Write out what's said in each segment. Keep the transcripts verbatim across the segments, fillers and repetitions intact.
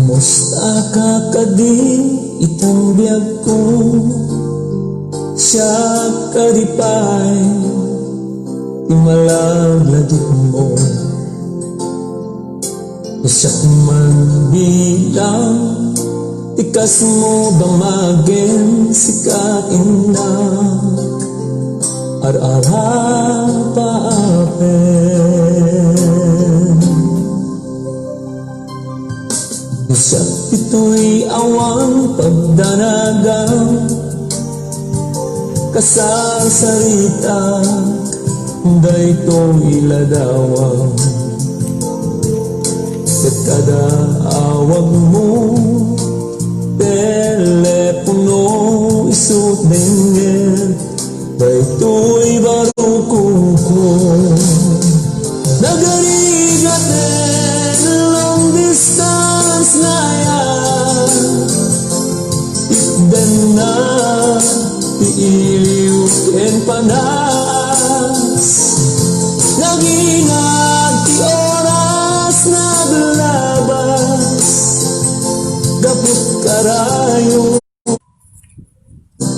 Musta ka kadi itan biagko? Siak kadi pay ti malagladitmo. Siak man bilang ti kasmo, damagen sika inna, ar-arapaapen. Siak ditoy awan pagdanagam, kasarsaritak daytoy ladawam. Ket kada awagmo, telepono isu't dengngem, daytoy barukongko. Nagarigaten long distance nga ayan, itdenna ti iliw ken panas. Naginag ti oras, naglabas, gapu't karayo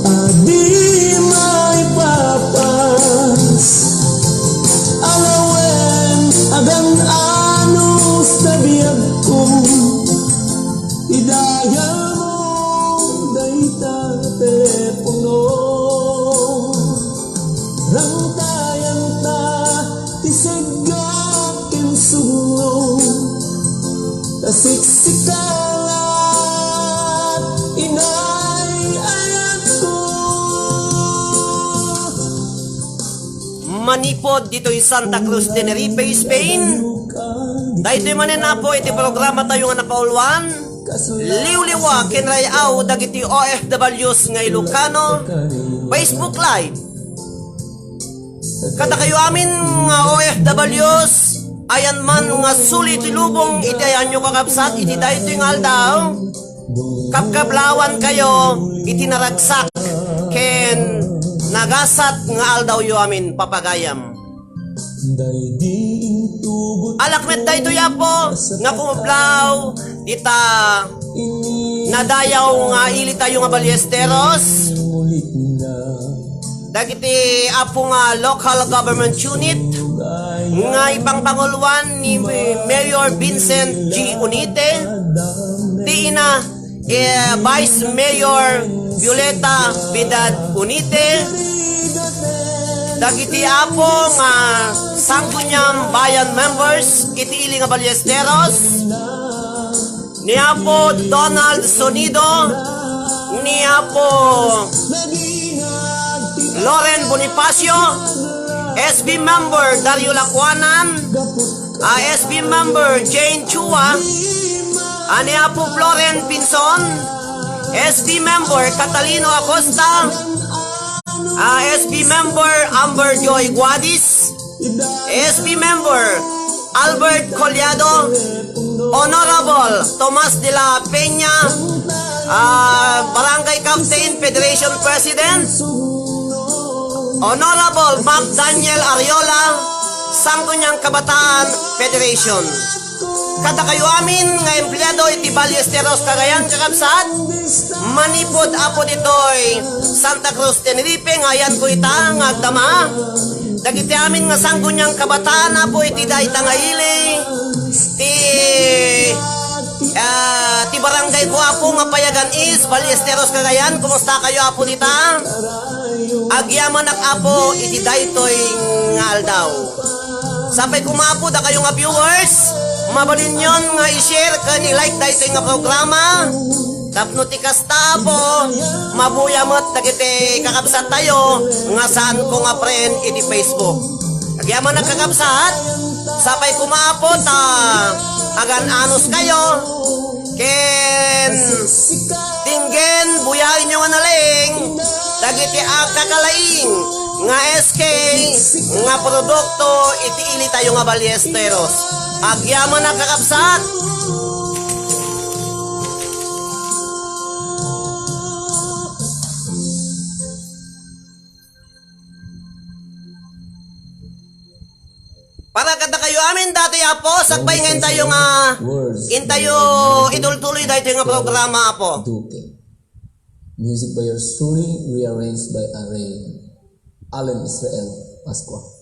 a di maipapas. Alawen, agan-anos ta biagko, idayalmo dayta telepono. Rangtayanta ti seg-ak ken sugno, ta siksika laeng, inay, ayatko. Manipud ditoy Santa Cruz, Tenerife, Spain, daytoy manen, Apo, iti programatayo nga napauluan, Liwliwa ken Ray-aw dagiti O F Ws nga Ilocano, Facebook Live. Kadakayo amin nga O F Ws, ayan man nga suli ti lubong iti ayanyo, kakabsat, iti daytoy nga aldaw, kapkablawankayo iti naragsak ken nagasat nga aldawyo amin, papagayam. Alak met daytoy, Apo, nga kumublaw dita nadayaw nga ilitayo nga Ballesteros. Dagiti, Apo, nga local government unit nga ipangpanguluan ni Mayor Vincent G. Unite, ti ina, eh, Vice Mayor Violeta Piedad Unite, dagiti, Apo, nga Sangguniang Bayan members iti ili nga Ballesteros, ni Apo Donald Sonido, ni Apo Loren Bonifacio, S B member Dario Lacuanan, a S B member Jane Chua, a ni Apo Floren Pinson, S B member Catalino Acosta, a S B member Amber Joy Guadis, S B member Albert Collado, Honorable Tomas de la Peña, ah, Barangay Captain, Federation President, Honorable Mac Daniel Ariola, Sangguniang Kabataan Federation. Kadakayo amin nga empleado iti Ballesteros Cagayan, kakabsat, manipud, Apo, ditoy Santa Cruz, Tenerife, nga ayanko ita nga agdama. Dagiti amin nga Sangguniang Kabataan, Apo, iti dayta nga ili, ti, ah, ti barangay ko, Apo, nga Payagan East, Ballesteros Cagayan. Kumustakayo, Apo, dita? Agyamanak, Apo, iti daytoy nga aldaw. Sapay koma, Apo, dakayo nga viewers, mabalinyon nga i-share ken i-like daytoy nga programa. Tapno ti kasta, Apo, mabuya met dagiti kakabsattayo nga saanko nga friend iti Facebook. Agyamanak, kakabsat, sapay koma, Apo, ta agan-anoskayo ken denggen, buyaenyo nga nalaing dagiti agkakalaing nga S K nga produkto iti ilitayo nga Ballesteros. Agyamanak, kakabsat. Ara kadakayo amin daytoy, Apo, sakbay nga intayo nga, intayo ituloy-tuloy daytoy nga programa, Apo. Duque. Music by Yours Truly, rearranged by Array. Allen Israel Pascua.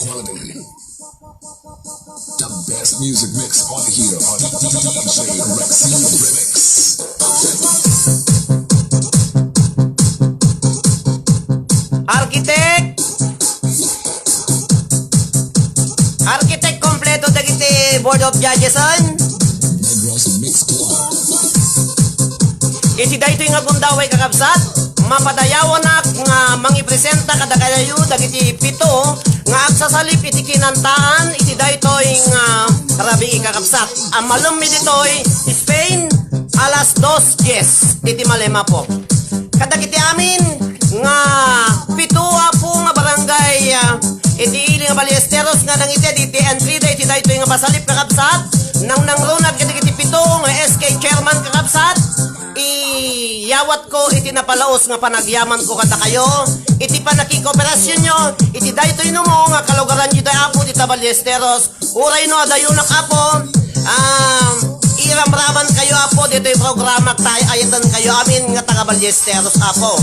Quality. The best music mix on here on D J Rexy Remix. Architect! Architect, kompleto dagiti board of judges on. Negros Mix Club. Iti daytoy nga gundaway, kakabsat, mapadayawanak nga mangipresenta kadakayo dagiti pito nga agsasalip iti kinantaan iti daytoy nga rabii, kakabsat. Ammalem ditoy Spain, alas dos dies iti malem, Apo. Kadagiti amin nga pito, Apo, nga barangay, ah, iti ili nga Ballesteros nga nangited iti entrada iti daytoy nga pasalip, kakabsat, nangnangrunad kadagiti pito nga S K chairman, kakabsat, iyawatko iti napalaos nga panagyamanko kadakayo iti pannakikooperasyon nyo iti daytoy numo nga kalugaran ditoy, Apo, dita Ballesteros. Uray no adayonak, Apo, ah, iramraman kayo, Apo, ditoy programak ta ay-ayaten kayo amin nga taga Ballesteros, Apo.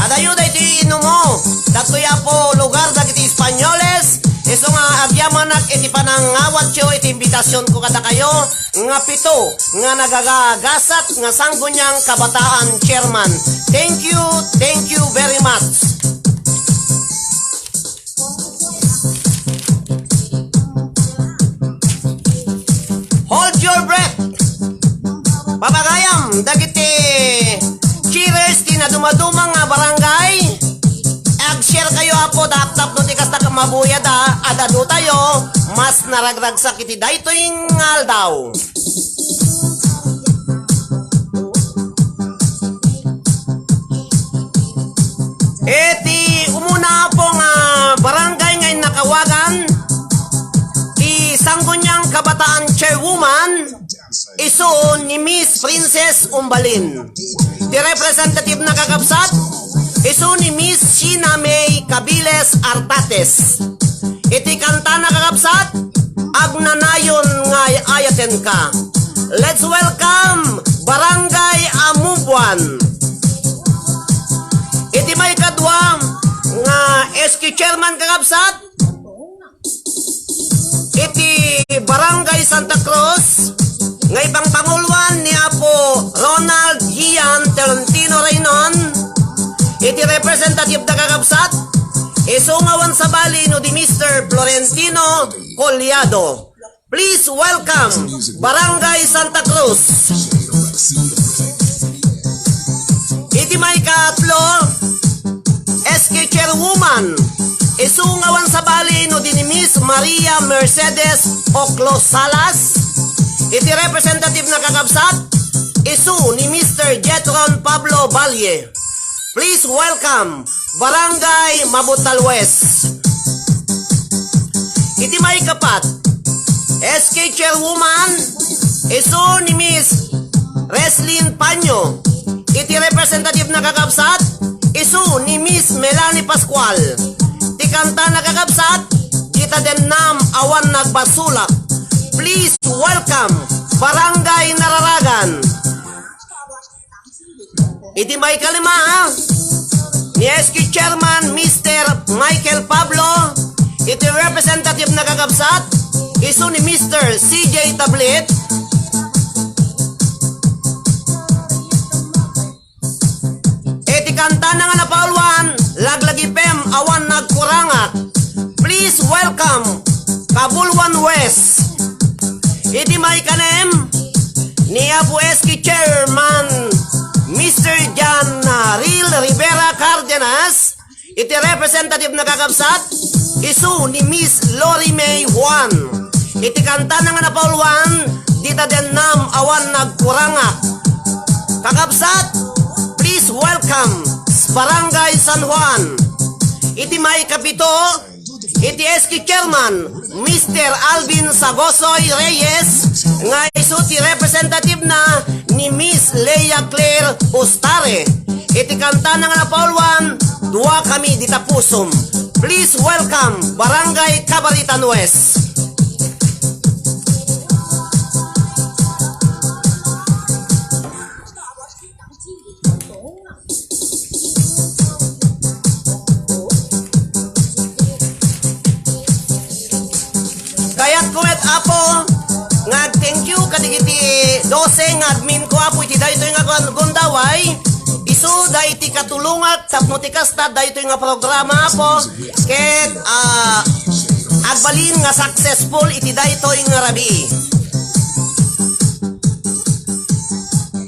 Adayo daytoy numo, dagtoy, Apo, lugar dagiti Espanyoles, isu nga agyamanak iti panangawatyo iti imbitasionko kadakayo nga pito nga nagagasat nga Sangguniang Kabataan Chairman. Thank you, thank you very much. Hold your breath. Papagayam dagiti cheerers ti nadumaduma nga barangay. Ag-share kayo, Apo, taptapno ti kasta, mabuyat a ad-adu tayo, mas naragragsak iti daytoy nga aldaw. Iti umuna, Apo, nga barangay nga innakawagan ti Sangguniang Kabataan Chairwoman, isu ni Miss Princess Umbalin. Ti representative na, kakabsat, isu ni Miss Sheena May Cabiles Artates. Iti kantana, kakabsat, Agnanayon nga Ay-ayatenka. Let's welcome Barangay Amubuan. Iti maikadua nga S K chairman, kakabsat, iti Barangay Santa Cruz nga ipangpanguluan ni Apo Ronald Gian Tolentino Reynon. Iti representative na, kakabsat, isu nga awan sabali no di Mister Florentino Collado. Please welcome Barangay Santa Cruz. Iti maikatlo, S K Chairwoman, isu nga awan sabali no di ni Miss Maria Mercedes Oclo Salas. Iti representative na, kakabsat, isu ni Mister Jetron Pablo Valle. Please welcome Barangay Mabutal West. Iti maikapat, S K Chairwoman, isu ni Miss Reslyn Panyo. Iti representative na, kakabsat, isu ni Miss Melanie Pascual. Ti kanta na, kakabsat, Dita Dennam Awan Nagbasolak. Please welcome Barangay Nararagan. Iti maikalima, ni S K Chairman Mister Michael Pablo, iti representative na, kakabsat, isu ni Mister C J Tablit. Iti kantana nga napauluan, Laglagipem Awan Nagkurangak. Please welcome Cabuluan West. Iti maikanem, ni Apo S K Chairman Mister John, ah, Ril Rivera Cardenas. Iti representative na, kakabsat, isu ni Miss Lori May Juan. Iti kantana nga napauluan, Dita Dennam Awan Nagkurangak. Kakabsat, please welcome Barangay San Juan. Iti maikapito, iti S K Chairman, Mister Alvin Sagosoy Reyes, nga isu ti representative na ni Miss Leia Claire Ustare. Iti kantana nga napauluan, Dua Kami Dita Pusom. Please welcome Barangay Cabaritan West. Apo, nga ag-thank you kadagiti dose nga admin ko, Apo, iti daytoy nga gun-, gundaway. Isu da iti katulongak tapno ti kasta daytoy nga programa, Apo, ket, ah, agbalin nga successful iti daytoy nga rabii.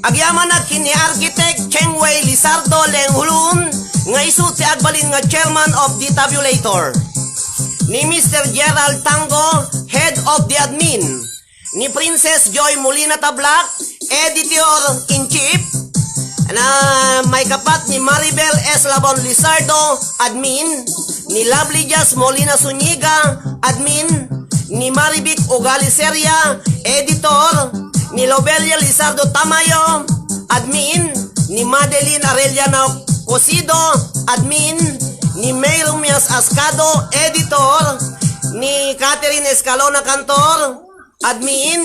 Agyamanak ken ni Architect Chengwei Lizardo Lenghulun nga isu ti agbalin nga chairman of the tabulator. Ni Mister Gerald Tango, head of the admin. Ni Princess Joy Molina Tablak, editor-in-chief. Na maikapat ni Maribel Eslabon Lizardo, admin. Ni Lovely Jazz Molina Zuniga, admin. Ni Marivic Ugali Seria, editor. Ni Lobelia Lizardo Tamayo, admin. Ni Madeline Arellano Cosido, admin. Ni May Rumias Ascado, editor. Ni Catherine Escalona Cantor, admin.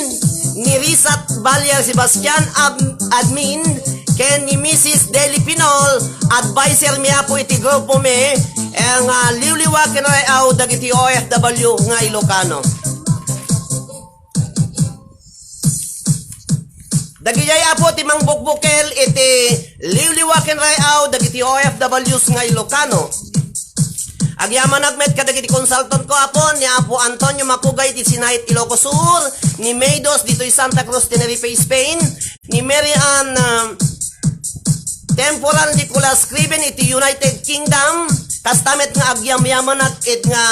Ni Risat Balia Sebastian, ab-, admin. Ken ni Missus Deli Pinol, adviser mi, Apo, iti grupo mi, eh, nga liwliwa ken ray-aw dagiti O F W nga Ilocano. Dagijay, Apo, ti mangbukbukel iti liwliwa ken ray-aw dagiti O F Ws nga Ilocano. Agyamanak met kadagiti consultant ko, Apo, ni Apo Antonio Macugay ti Sinait, Ilocos Sur, ni May Dos ditoy Santa Cruz, Tenerife, Spain, ni Mary Ann, ah, Temporal Nicolas Criben iti United Kingdom. Kasta met nga agyamyamanak ket nga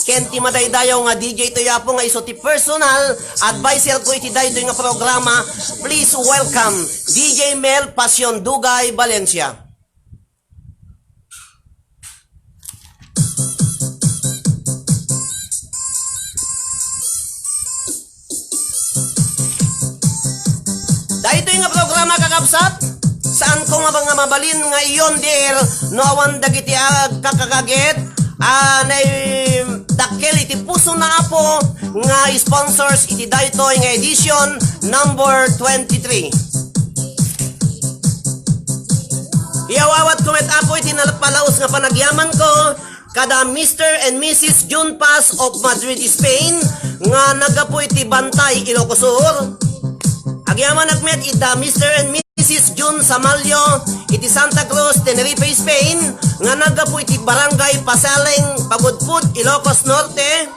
ken ti madaydayaw nga D J toy, Apo, nga isu ti personal adviser ko iti daytoy nga programa. Please welcome D J Mel Pasion Dugay Valencia. Daytoy nga programa, kakabsat, saan ko nga, nga mabalin nga i-on the air no awan dagiti agkakagagayat a naidakkel iti pusona, Apo, nga sponsors iti daytoy nga edition number twenty-three. Iyaw-awatko met, Apo, iti napalaus nga panagyamanko kada Mister and Missus June Paz of Madrid, Spain, nga naggapu iti Bantay, Ilocos Sur. Agyamanak met ida Mister and Missus June Samalio iti Santa Cruz, Tenerife, Spain, nga naggapu iti Barangay Pasaleng, Pagudpud, Ilocos Norte.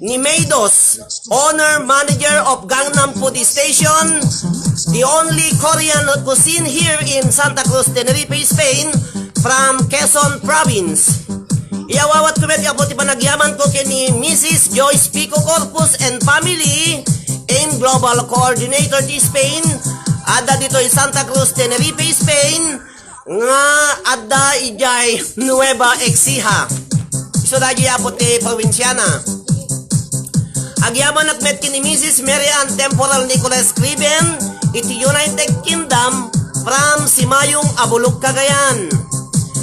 Ni May Dos, owner manager of Gangnam Food Station, the only Korean cuisine here in Santa Cruz, Tenerife, Spain, from Quezon Province. Iyaw-awatko met, Apo, ti panagyamanko ken ni Missus Joyce Pico Corpus and family, AIM Global Coordinator ti Spain, adda ditoy Santa Cruz, Tenerife, Spain, nga adda idiay Nueva Ecija. Isu daydiay, Apo, ti probinsiana. Agyamanak met ken ni Missus Mary Ann Temporal Nicolas Criben iti United Kingdom from Simayong, Abulok, Cagayan.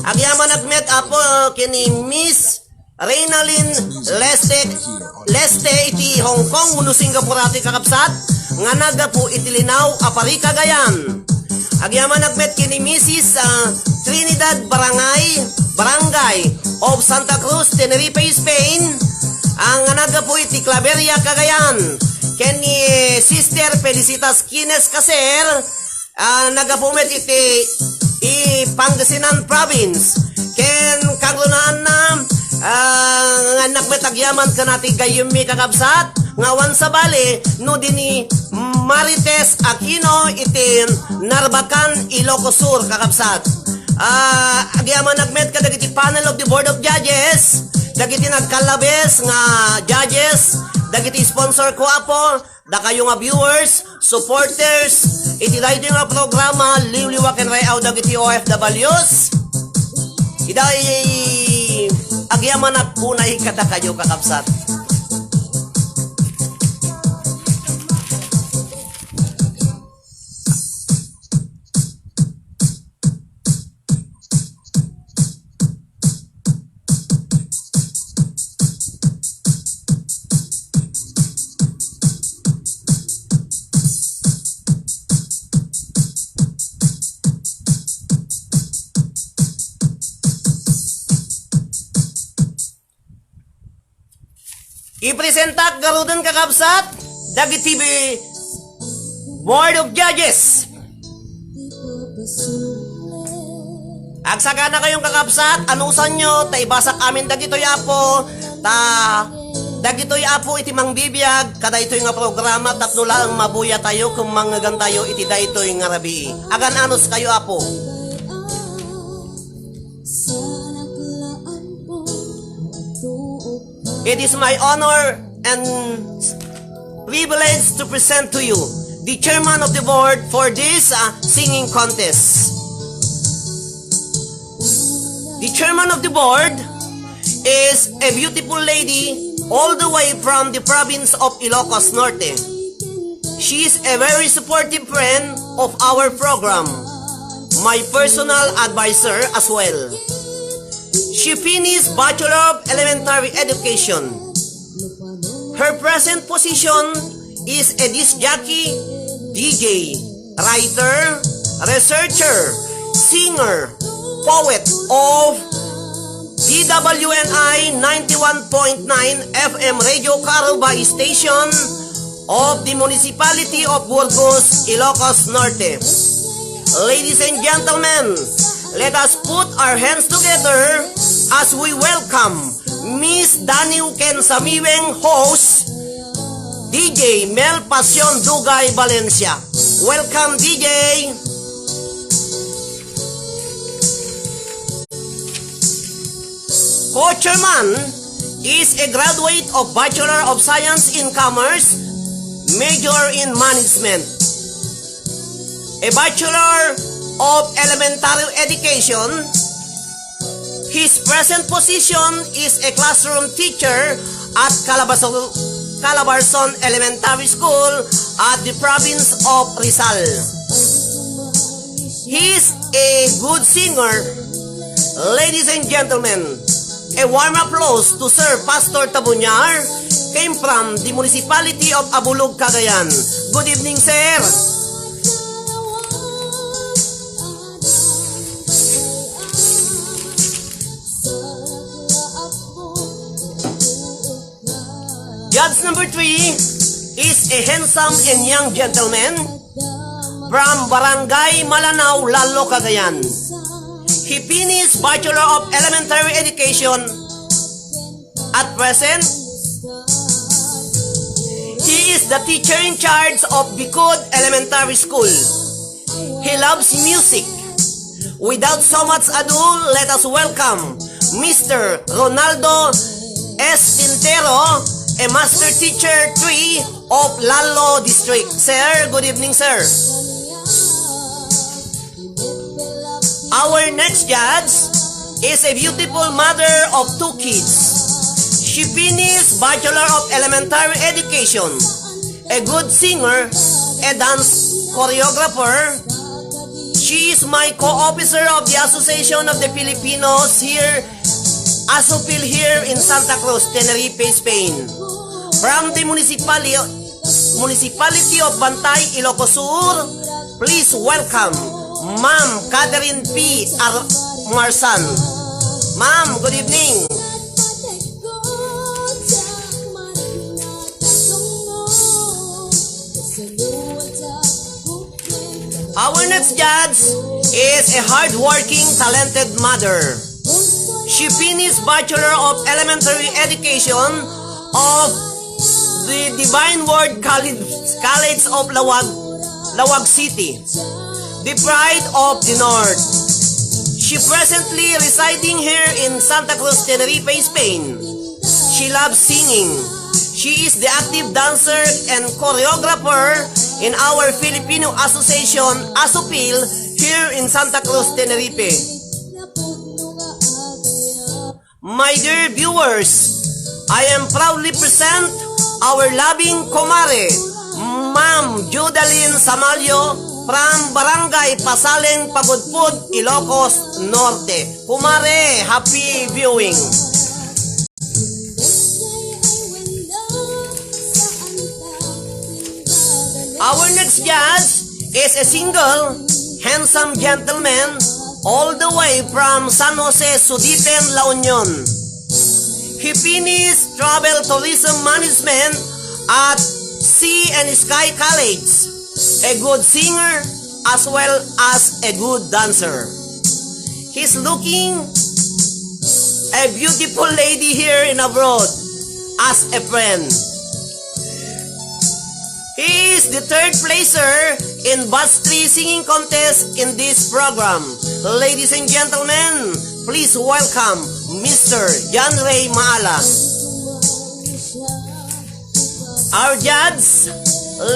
Agyamanak met, Apo, ken ni Miss Reynalyn Leste, Leste iti Hong Kong wenno Singapore, atoy, kakabsat, nga naggapu iti Linao a Pari, Cagayan. Agyamanak met ken ni Missus, ah, Trinidad Barangay, Barangay of Santa Cruz, Tenerife, Spain, ah, nga naggapu iti Claveria, Cagayan, ken ni Sister Felicitas Quines Caser, ah, naggapu met iti, i Pangasinan Province. Ken kagrunaanna, ah, nga annak met agyaman ken ati gayyemmi, kakabsat, nga awan sabali no di ni Marites Aquino iti Narbacan, Ilocos Sur, kakabsat. Ah, agyamanak met kadagiti panel of the Board of Judges, dagiti nagkallabes nga judges, dagiti sponsor ko, Apo, dakayo nga viewers, supporters, iti daytoy nga programa, Liwliwa ken Ray-aw dagiti O F Ws. Ida, i-, agyamanak unay kadakayo, kakabsat. Ipresentak garuden, kakabsat, dagiti Board of Judges. Agsagana kayon, kakabsat, anusanyo, ta ibasak amin dagitoy, Apo, ta dagitoy, Apo, iti mangbibiag kadaytoy nga programa tapno laeng mabuyatayo ken mangngegantayo iti daytoy nga rabii. Agan-anuskayo, Apo. It is my honor and privilege to present to you the chairman of the board for this uh, singing contest. The chairman of the board is a beautiful lady all the way from the province of Ilocos Norte. She is a very supportive friend of our program, my personal advisor as well. She finished Bachelor of Elementary Education. Her present position is a disc jockey, D J, writer, researcher, singer, poet of D W N I ninety-one point nine F M Radio Carabao Station of the Municipality of Burgos, Ilocos Norte. Ladies and gentlemen, let us put our hands together as we welcome Miss Daniw ken Samiweng, host, D J Mel Pasion Dugay Valencia. Welcome, D J! Co-chairman is a graduate of Bachelor of Science in Commerce, major in Management, a Bachelor of Elementary Education. His present position is a classroom teacher at Calabarzon, Calabarzon Elementary School at the province of Rizal. He is a good singer. Ladies and gentlemen, a warm applause to Sir Pastor Tabunyar, came from the municipality of Abulug, Cagayan. Good evening, sir. Judge number three is a handsome and young gentleman from Barangay Malanao, Lalo, Cagayan. He finished Bachelor of Elementary Education. At present, he is the teacher in charge of Bicod Elementary School. He loves music. Without so much ado, let us welcome Mister Ronaldo S. Tintero, a master teacher three of Lalo District. Sir, good evening, sir. Our next judge is a beautiful mother of two kids. She finished Bachelor of Elementary Education, a good singer, a dance choreographer. She is my co-officer of the Association of the Filipinos here, ASOFIL, here in Santa Cruz, Tenerife, Spain. From the municipality, Municipality of Bantay, Ilocos Sur, please welcome Ma'am Catherine P. Ar-, Marsan. Ma'am, good evening. Our next judge is a hardworking, talented mother. She finished Bachelor of Elementary Education of the Divine Word College, College of Laoag, Laoag City, the pride of the North. She presently residing here in Santa Cruz, Tenerife, Spain. She loves singing. She is the active dancer and choreographer in our Filipino Association, ASOFIL, here in Santa Cruz, Tenerife. My dear viewers, I am proudly present our loving kumare, Ma'am Judalyn Samalio from Barangay Pasaleng, Pagudpud, Ilocos Norte. Kumare, happy viewing. Our next judge is a single, handsome gentleman all the way from San Jose, Suditen, La Union. He finished travel tourism management at Sea and Sky College, a good singer as well as a good dancer. He's looking a beautiful lady here in abroad as a friend. He is the third placer in Batch three singing contest in this program. Ladies and gentlemen, please welcome Mister John Ray Maala. Our judge,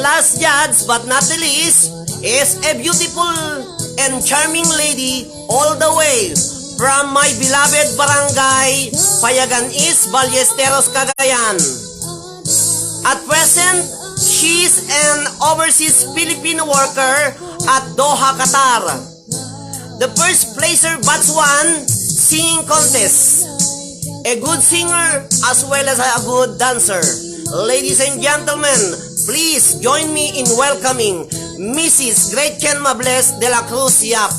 last judge but not the least, is a beautiful and charming lady all the way from my beloved barangay, Payagan East, Ballesteros, Cagayan. At present, she is an overseas Filipino worker at Doha, Qatar. The first placer batch one singing contest. A good singer as well as a good dancer. Ladies and gentlemen, please join me in welcoming Missus Gretchen Mables de la Cruz Yap.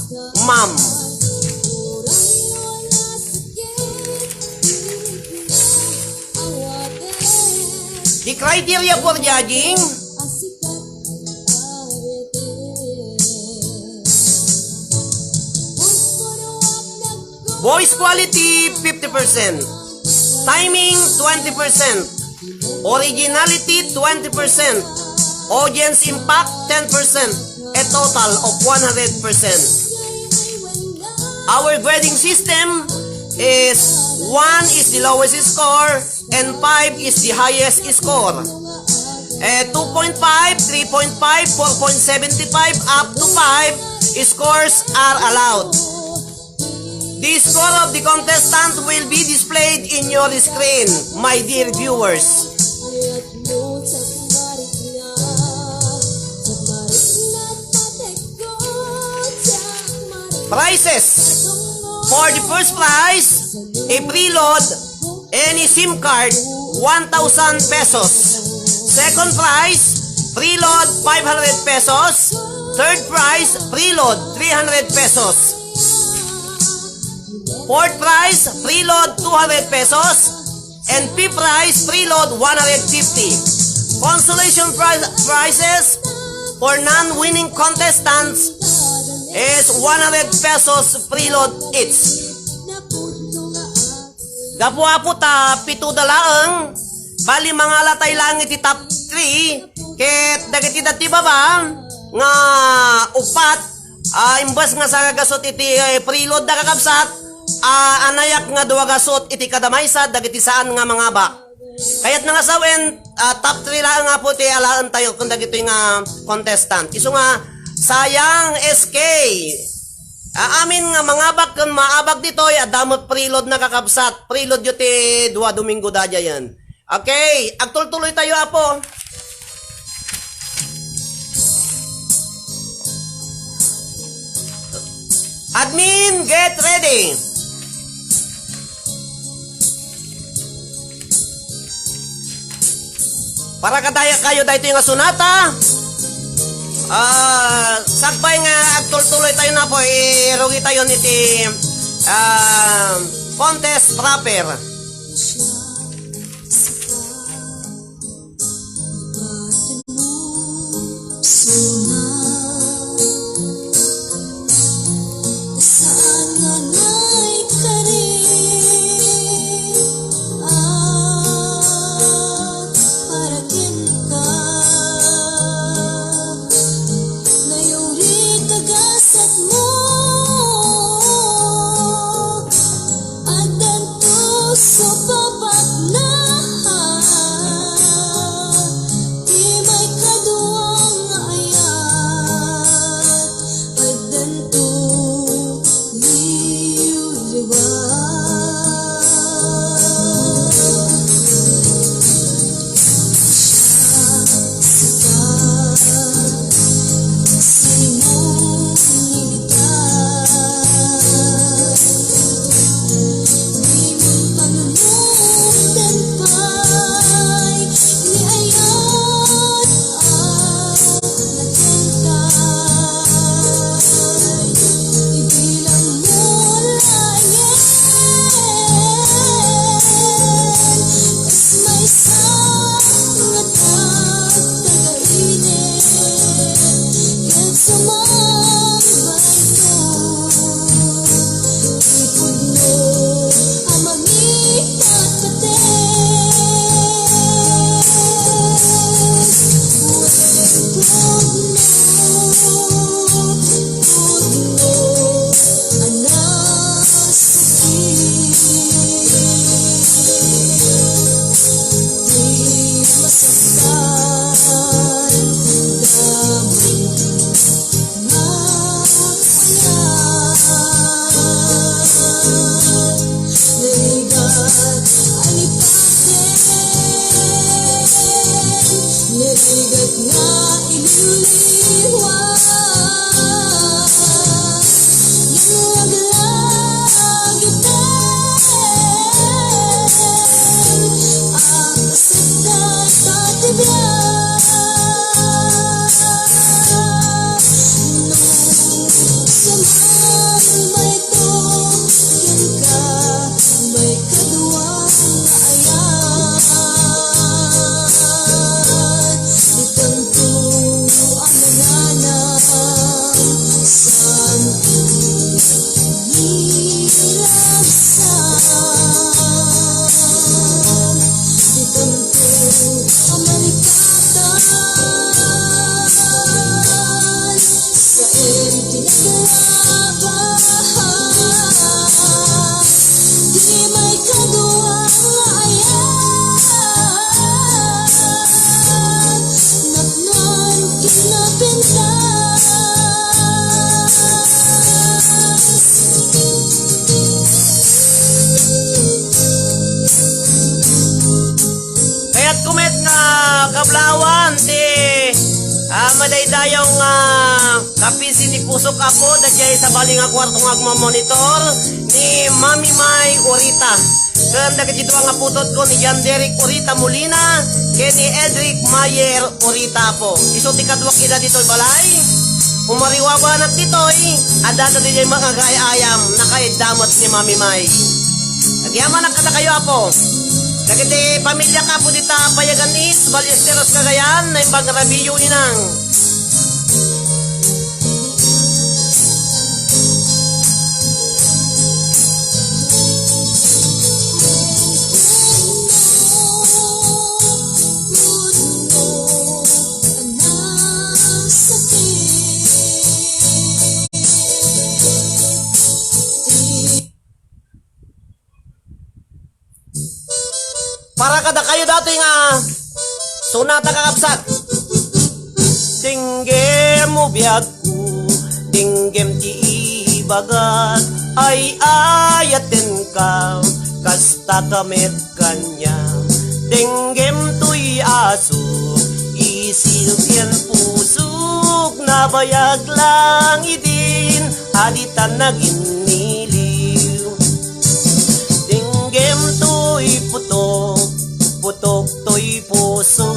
Ma'am. The criteria for judging: voice quality, fifty percent. Timing, twenty percent. Originality, twenty percent. Audience impact, ten percent. A total of one hundred percent. Our grading system is one is the lowest score and five is the highest score. Eh, two point five, three point five, four point seven five, up to five scores are allowed. The score of the contestant will be displayed in your screen, my dear viewers. Prizes. For the first prize, a preload, any SIM card, one thousand pesos. Second prize, preload, five hundred pesos. Third prize, preload, three hundred pesos. Fourth prize, preload, two hundred pesos. And fifth prize, preload, one hundred fifty. Consolation prize, prizes for non-winning contestants is one hundred pesos preload each. Gapu-apo ta pito da laeng, bali, mangalatay laeng iti top three, ket dagiti dati baba nga upat, ah, imbes nga sanga gasut iti, eh, preload da, kakabsat, ah, anayak nga dua gasut iti kada maysa dagiti saan nga mangabak. Kayatna nga sawen, ah, top three laeng nga po ti alaentayo kun dagitoy nga contestant. Isu nga, sayang, S K. Ah, amin nga mangabak ken maabak ditoy, adda met preload na, kakabsat. Preload yo ti dua Domingo daydiayen. Okay, agtultuloy tayo, apo. Admin, get ready. Para kadaya kayo daytoy nga sonata. Ah, sakbay nga agtultuloy tayo na po, irugi tayo niti, ah, contest proper. Liwa, yan laglagipin, ang kasadda ta ti biag. Nung saman mayto, kenka, may kadua nga ayat. Ditanto a nananam, saan ti niragsak? Ditanto a malikatan, saan ti naglaban? Di may kadua nga ayat, napnuan ken napintas. Kayatko met nga kablawan ti, ah, madaydayaw nga kapissi ni pusok, Apo, daydiay sabali nga kuarto nga agmamonitor ni Mami May Orita. Ken dagiti dua nga putotko ni John Derek Orita Molina ken ni Edric Mayer Orita, Apo. Isu ti kaduak ida ditoy balay. Umariwabanak ditoy, addada ditoy mangagay-ayam, nakaidda met ni Mami May. Agyamanak kadakayo, Apo. Dagiti pamiliak, Apo, dita Payagan East, Ballesteros, Cagayan, naimbag nga Rabio, Inang. Para kadakayo datoy nga sonata, kakabsat. Denggem, o biagko, denggem ti ibagak, ay-ayatenka, kastaka met kaniak. Denggem toy asuk, isil ken pusok, nabayag lang idin, a ditan naginniliw. Denggem toy putok, putok toy puso,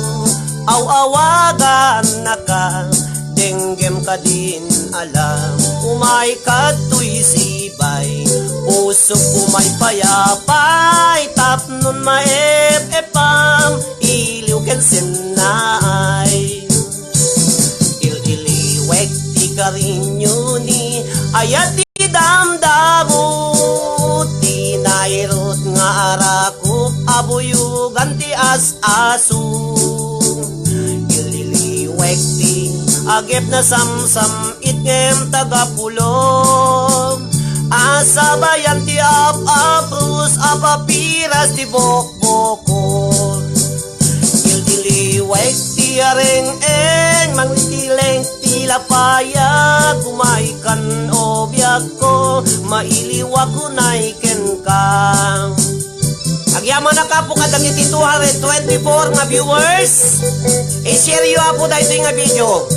aw-awagannaka, denggem kadin alam, umay kadtoy sibay, pusok umay payapay, tapnon maep-epam, iliw ken sennaay. Il-iliwek ti karinyo ni ayat ti damdamo, ti nairut nga arakop a buyogan ti as-aso. Il-iliwek ti agep na samsam-it ngem tagapulom. Asabayan ti ap-apros a papiras ti bok bokol. Dildiliwek ti areng-eng, mangtileng ti lapayag, umaykan, o biagko, mailiwak unay kenka. Agyamanak, Apo, kadagiti two hundred twenty-four nga viewers. I-share yo, Apo, daytoy nga video.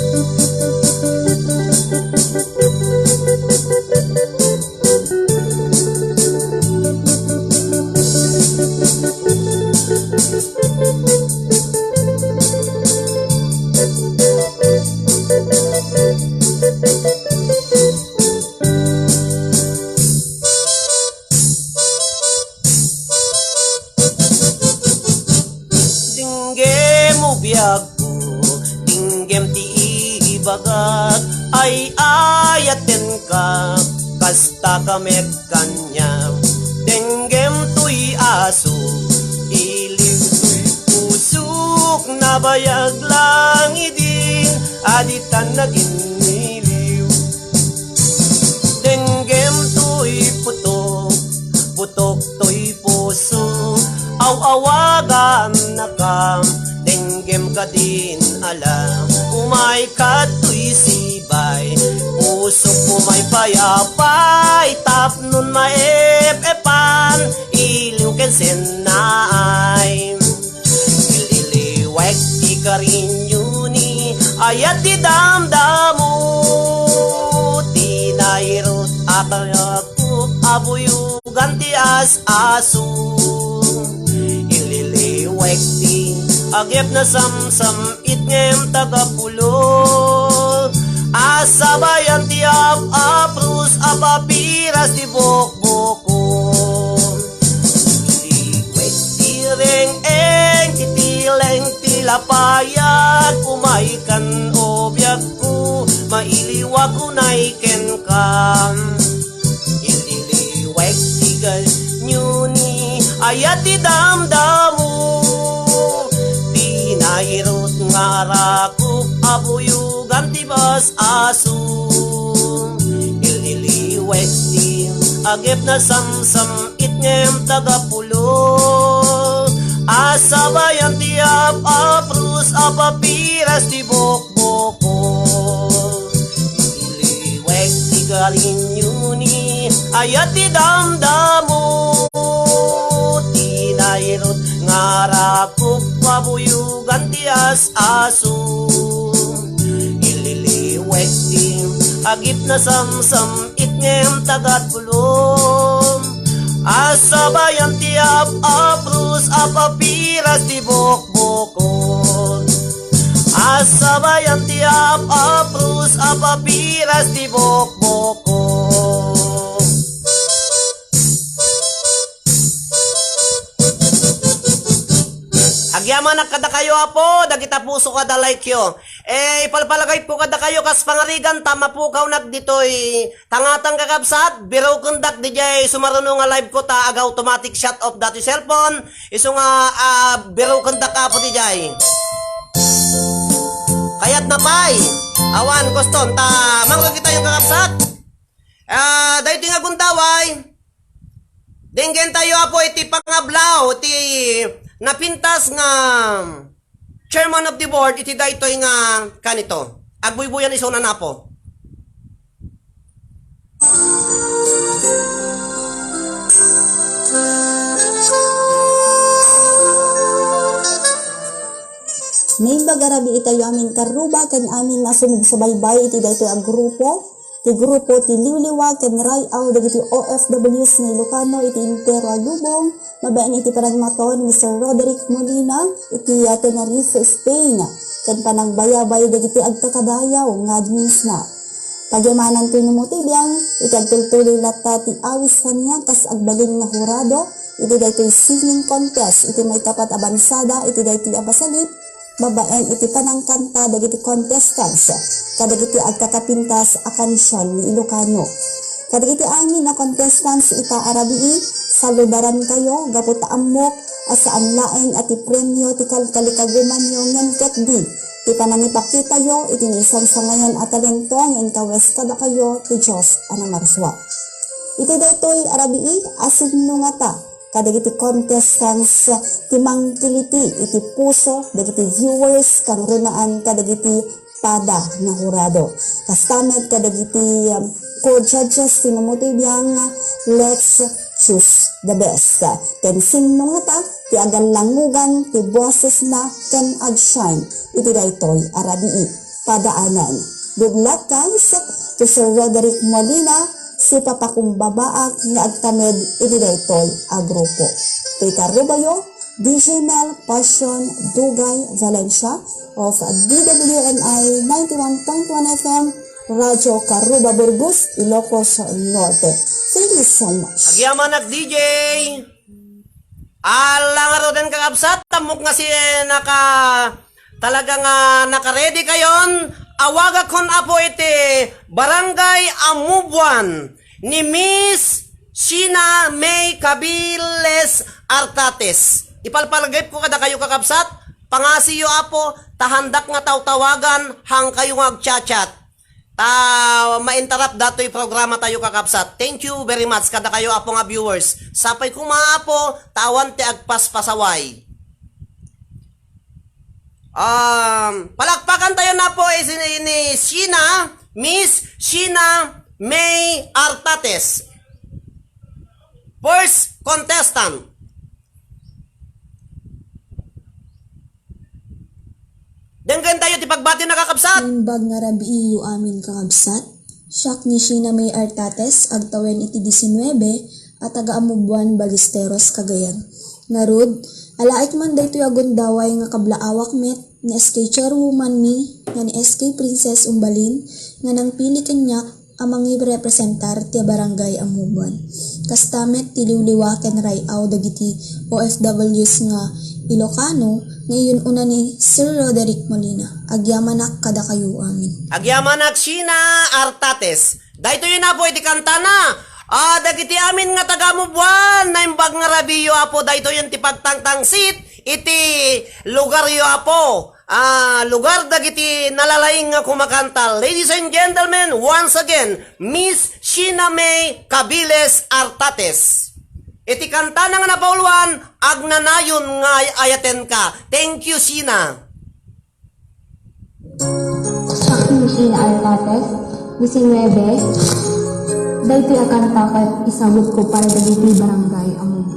Dinggem, o biagko, dinggem ti ibagak, ay-ayatenka, kasta ka met kaniak. Dinggem toy aso, iliw toy pusok, nabayag lang idin, a ditan naginniliw. Dinggem toy putok, putok toy puso, aw-awagannaka, denggem kadin alam, umay kadtoy sibay, pusok umay payapay, tapnon maep-epan, iliw ken sennaay. Il-iliwek ti karinyo ni Aya ti damdamo ti nairut a pagkup a buyugan ti as-aso. Ililiwek ti agep na samsam-it ngem tagapulong. Asabayan ti ap-apros a papiras ti bukbukon. Iliwek ti reng-eng ti tileng ti lapayag, umay kan o biagko, mailiwak unay kenka. Ililiwek ti ganyoni, aya ti damdamo, ti nairut nga rakup a buyugan ti bas-aso. Ililiwek ti agep na samsam-it ngem tagapulong. Asabayan ti ap-apros a papiras ti bukbukon. Iliwek ti ganyoni, aya ti damdamo, ti nairut nga rakup a buyugan ti as-aso. Ililiwek ti agep na samsam-it ngem tagapulong. Asabayan ti ap-apros a papiras ti bukbukon. Asabayan ti ap-apros a papiras ti bukbukon. Agyamanak kadakayo, Apo, dagita puso kada like yo. Eh, ipalpalagayko kadakayo kas pangarigan ta mapukawnak ditoy tangatang, kakabsat. Birukendak dijay sumaruno nga live ko ta aga-automatic shut off datoy cellphone. Isu nga, ah, birukendak, Apo, dijay. Kayatna pay. Awan, guston ta mangrugi tayo, kakabsat. Ah, daytoy nga gundaway. Denggen tayo, Apo, iti pangablaw, iti napintas nga chairman of the board, iti daytoy nga kanito. Agbuybuyan isuna, Apo. Naimbag a rabii itayo amin karruba ken amin a sumagsubaybay iti daytoy a grupo. Ti grupo ti liwliwa ken ray-aw dagiti O F Ws nga Ilocano iti entero a lubong, babaen iti panagmaton ni Mister Roderick Molina iti, ah, Tenerife, Spain, ken panangbayabay dagiti agkakadayaw nga adminsna. Pagyamananto no ti biang iti agtultuloy latta ti awis kaniak kas agbalin nga hurado iti daytoy singing contest iti maikapat a bansada iti daytoy a pasalip, babaen iti panangkanta dagiti contestants kadagiti agkakapintas a kansion nga Ilocano. Kadagiti amin a contestants ita a rabii, saludarankayo gapu ta ammok a saan laeng a ti premio ti kalkalikagumanyo ngem ketdi ti panangipakitayo iti naisangsangayan a talento nga inkawes kadakayo ti Dios a namarsua. Iti daytoy a rabii, asinno ngata kadagiti contestants ti mangkiliti iti puso dagiti viewers kangrunaan kadagiti pada nga hurado. Kasta met kadagiti, um, co-judges ti namutoy biang, let's choose the best. Ken sinno ngata ti agallangugan ti bosesna ken agshine iti daytoy a rabii. Padaanen. Good luck, guys, to Sir Roderick Molina, sipapakumbabaak nga agtamed iti daytoy a grupo. Ti karrubayo, D J Mel Passion Dugay Valencia of D W N I ninety-one point one F M, Radyo Karuba, Burgos, Ilocos Norte. Thank you so much. Agyamanak, D J. Ala nga ruden, kakabsat, ammok nga si, eh, naka, talaga nga naka-ready kayon. Awagakon, Apo, iti Barangay Amubuan ni Miss Sheena May Cabiles Artates. Ipalpalagipko kadakayo, kakabsat, pangasiyo, Apo, ta haandak nga tawtawagan, haankayo nga agchat-chat. Ta ma-interrupt datoy programa tayo, kakabsat. Thank you very much kadakayo, Apo, nga viewers. Sapay koma, Apo, ta awan ti agpaspasaway. Um, palakpakan tayo na po, eh, si, ni Sheena, Miss Sheena May Artates. First contestant. Denggen tayo ti pagbati na, kakabsat. Naimbag nga rabiiyo amin, kakabsat. Siak ni Sheena May Artates, agtawen iti diecinuebe, a taga Amobuan, Ballesteros, Cagayan. Ngarud, alaek man daytoy a gundaway nga kablaawak met ni S K Chairwoman Mi, nga ni S K Princess Umbalin, nga nangpili kaniak a mangirepresentar ti Barangay Amobuan. Kasta met ti liwliwa ken ray-aw dagiti O F Ws nga Ilocano nga iyun-una ni Sir Roderick Molina. Agyamanak kadakayo amin. Agyamanak, Sheena Artates. Daytoy, Apo, iti kantana. Ah, dagiti amin nga taga Amobuan, naimbag nga rabiiyo, Apo, daytoyen ti pagtangtangsit iti lugaryo, Apo. Ah, lugar dagiti nalalaing nga kumakanta. Ladies and gentlemen, once again, Miss Sheena May Cabiles Artates. Iti kantana nga napauluan, Agnanayon nga ay-ayatenka. Thank you, Sheena. Siak ni Sheena Artates, diecinuebe. Daytoy a kanta ket isawutko para dagiti barangay a Amobuan.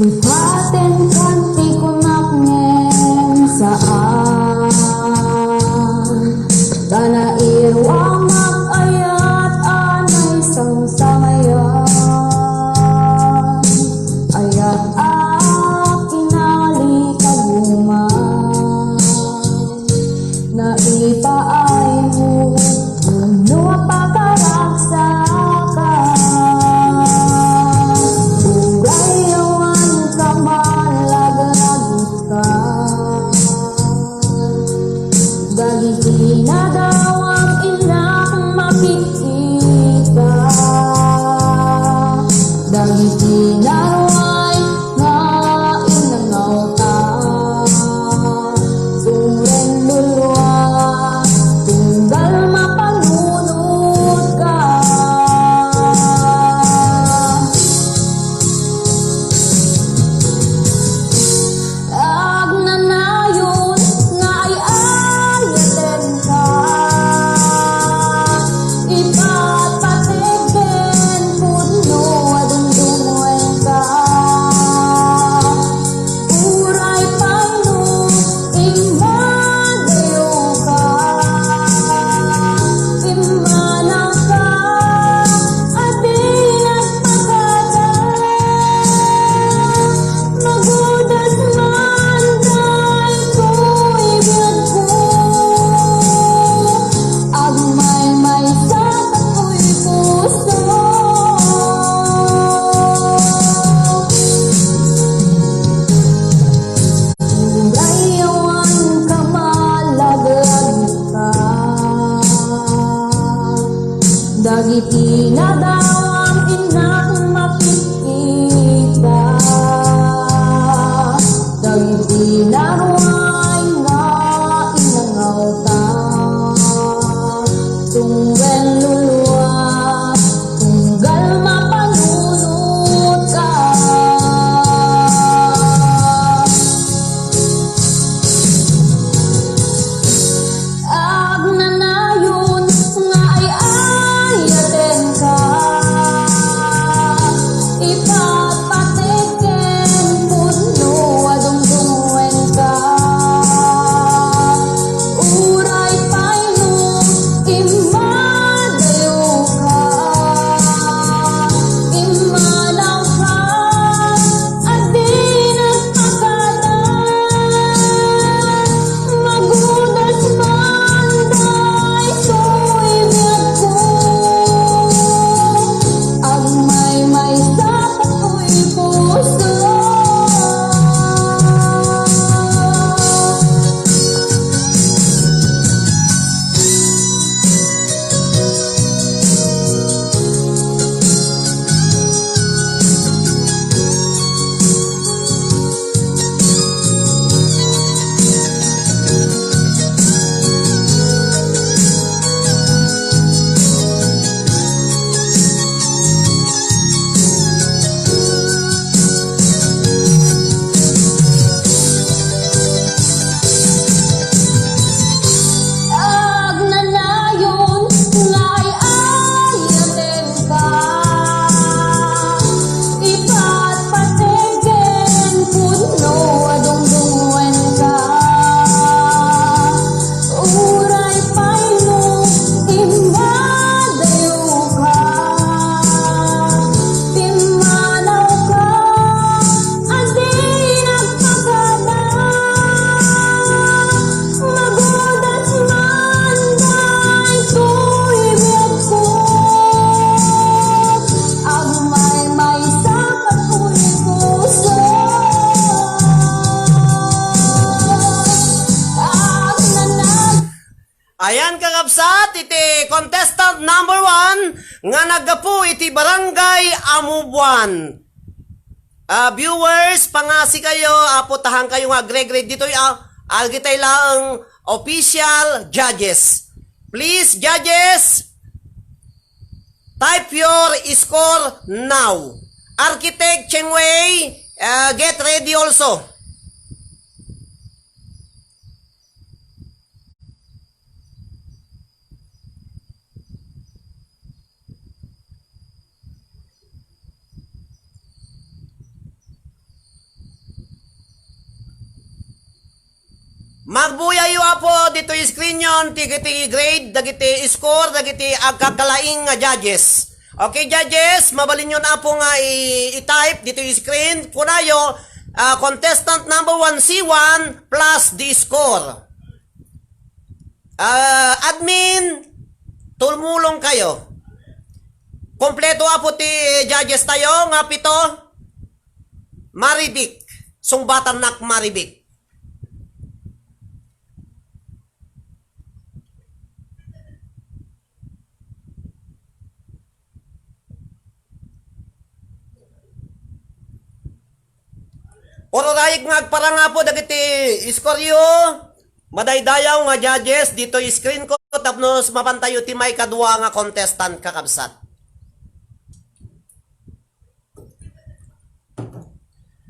Lipaten kan ti kunak ngem saan. Ta nairuamak ayat a naisangsangayan. Ayat a kinalikaguman. Naipaaymo, no a pakaragsakan. Uray awan ka, malaglagitka. Dagiti nadawam, innak, makitita. Dagiti naruay nga inangawta. Tunglen lulua, tunggal mapanunotka. Agnanayon nga ay-ayatenka. Ipatpateg ken pudno a dumdumngka. Uray pay no immadayoka, immanangka a di nagpakada. Magudas man daytoy biagko, agmaymaysa daytoy puso. Uray awan ka, malaglagipka. Dagiti nadawam, innak, makitita. Dagiti naruay nga inangawta. Tunggal lulua, tunggal mapanunotka. Agnanayon nga ay-ayatenka. Kakabsat, iti contestant number one nga naggapu iti Barangay Amubuan. Ah, viewers, pangasikayo, apo, tahankayo nga agregre ditoy, ah, agitay laeng official judges. Please, judges, type your score now. Architect Cheng Wei, ah, get ready also. Magbuyayo, apo, ditoy screen yon, ti, ti grade, dagiti score, dagiti agkakalaing nga judges. Okay, judges, mabalinyon, apo, nga i-, i-type ditoy screen. Kunayo, ah, contestant number one, C one, plus the score. Ah, admin, tumulong kayo. Kompleto, apo, ti judges tayo nga pito. Maribik. Sungbatan nak Maribik. Ururayek nga agparang, apo, dagiti iskoryo. Madaydayaw nga judges ditoy screen ko tapno mapantayo ti maikadua nga contestant, kakabsat.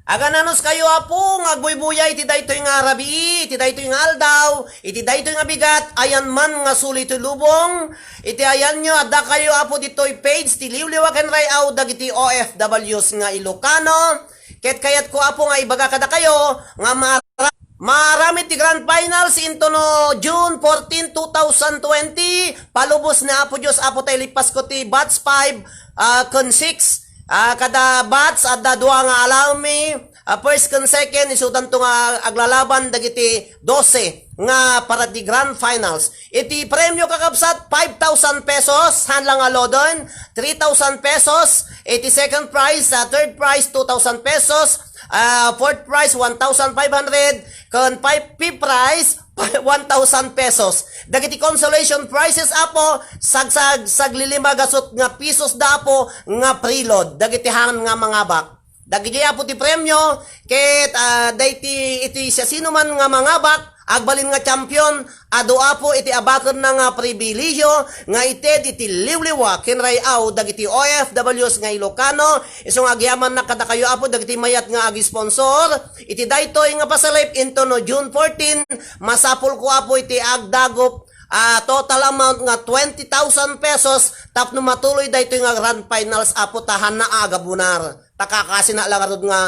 Agananos kayo, apo, nga agbuybuya iti daytoy nga rabii, iti daytoy nga aldaw, iti daytoy nga bigat, ayan man nga suli toy lubong, iti ayanyo, adda kayo, apo, ditoy page ti Liwliwa ken Ray-aw dagiti O F Ws nga Ilocano. Ket kayatko, apo, nga ibaga kadakayo nga mara-, maaramid ti grand finals intono June fourteen, two thousand twenty. Palubos ni Apo Dios, apo, ta ilipasko ti batch five, ah, ken six. Ah, kada batch, adda dua nga alumni. Ah, first ken second, isudanto nga aglalaban dagiti dose nga para ti grand finals. Iti premyo, kakabsat, five thousand pesos, saan la nga loader, three thousand pesos. Iti second prize, ah, third prize, two thousand pesos. Ah, fourth prize, one thousand five hundred. Ken five, fifth prize, one thousand pesos. Dagiti consolation prizes, apo, sagsag-, saglilima gasut nga pisos da, apo, nga preload. Dagiti han nga mangabak. Dagiti, apo, ti premyo, ket, ah, dayti iti siasinoman nga mangabak, agbalin nga champion, adu, apo, iti abakenna nga pribilehiyo nga ited iti liwliwa ken ray-aw dagiti O F Ws nga Ilocano. Isu nga agyamannak kadakayo, apo, dagiti mayat nga ag-sponsor iti daytoy nga pasalip intono June fourteen, masapulko, apo, iti agdagup, ah, total amount nga twenty thousand pesos tapno matuloy daytoy nga grand finals, apo, ta hanna a agabunar. Ta kakasina la ngarud nga,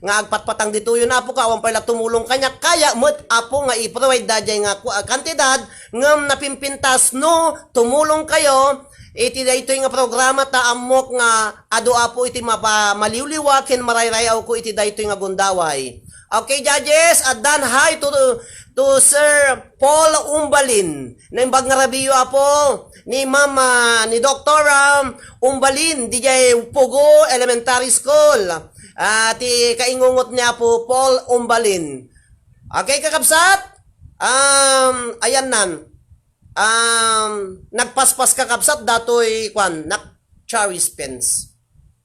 nga agpatpatang ditoy, apo, ka awan pay la tumulong kaniak. Kaya met, apo, nga i-provide daydiay nga ku-, ah, kantidad, ngem napimpintas no tumulong kayo iti daytoy nga programa ta ammok nga adu, apo, iti mapa-, maliwliwa ken marayray-awko iti daytoy nga gundaway. Okay, judges, addan hi to, to Sir Paul Umbalin. Naimbag nga rabiyo, apo, ni Ma'am, ah, ni Doktor, ah, Umbalin, didiay Pugo Elementary School. Ah, ti kaingungot ni Apo Paul Umbalin. Okay, kakabsat? Um, ayan nan. Um, nagpaspas, kakabsat, datoy, kwan, nak-, Charis Pens.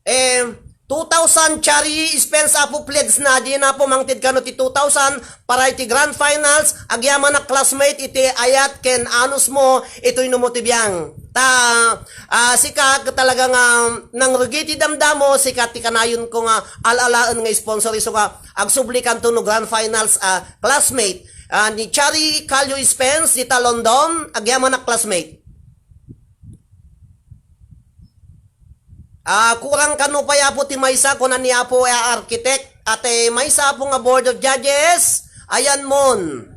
Eh, two thousand Chari Spence, apo, pledge na, di na, apo, mangted kano ti two thousand para iti grand finals. Agyamanak, classmate, iti ayat ken anus mo, itoy no mo ti biang. Ta, ah, sika, talaga nga nangrugi ti damdamo, sika ti kanayon ko nga al-alaen nga sponsor, isu nga agsubli kanto no grand finals, ah, classmate. Ah, ni Chari Calio Spence, dita London, agyamanak, classmate. Ah, kurang kano pay, apo, ti maysa, kuna ni Apo, eh, architect, ate, maysa, apo, nga board of judges, ayan mon.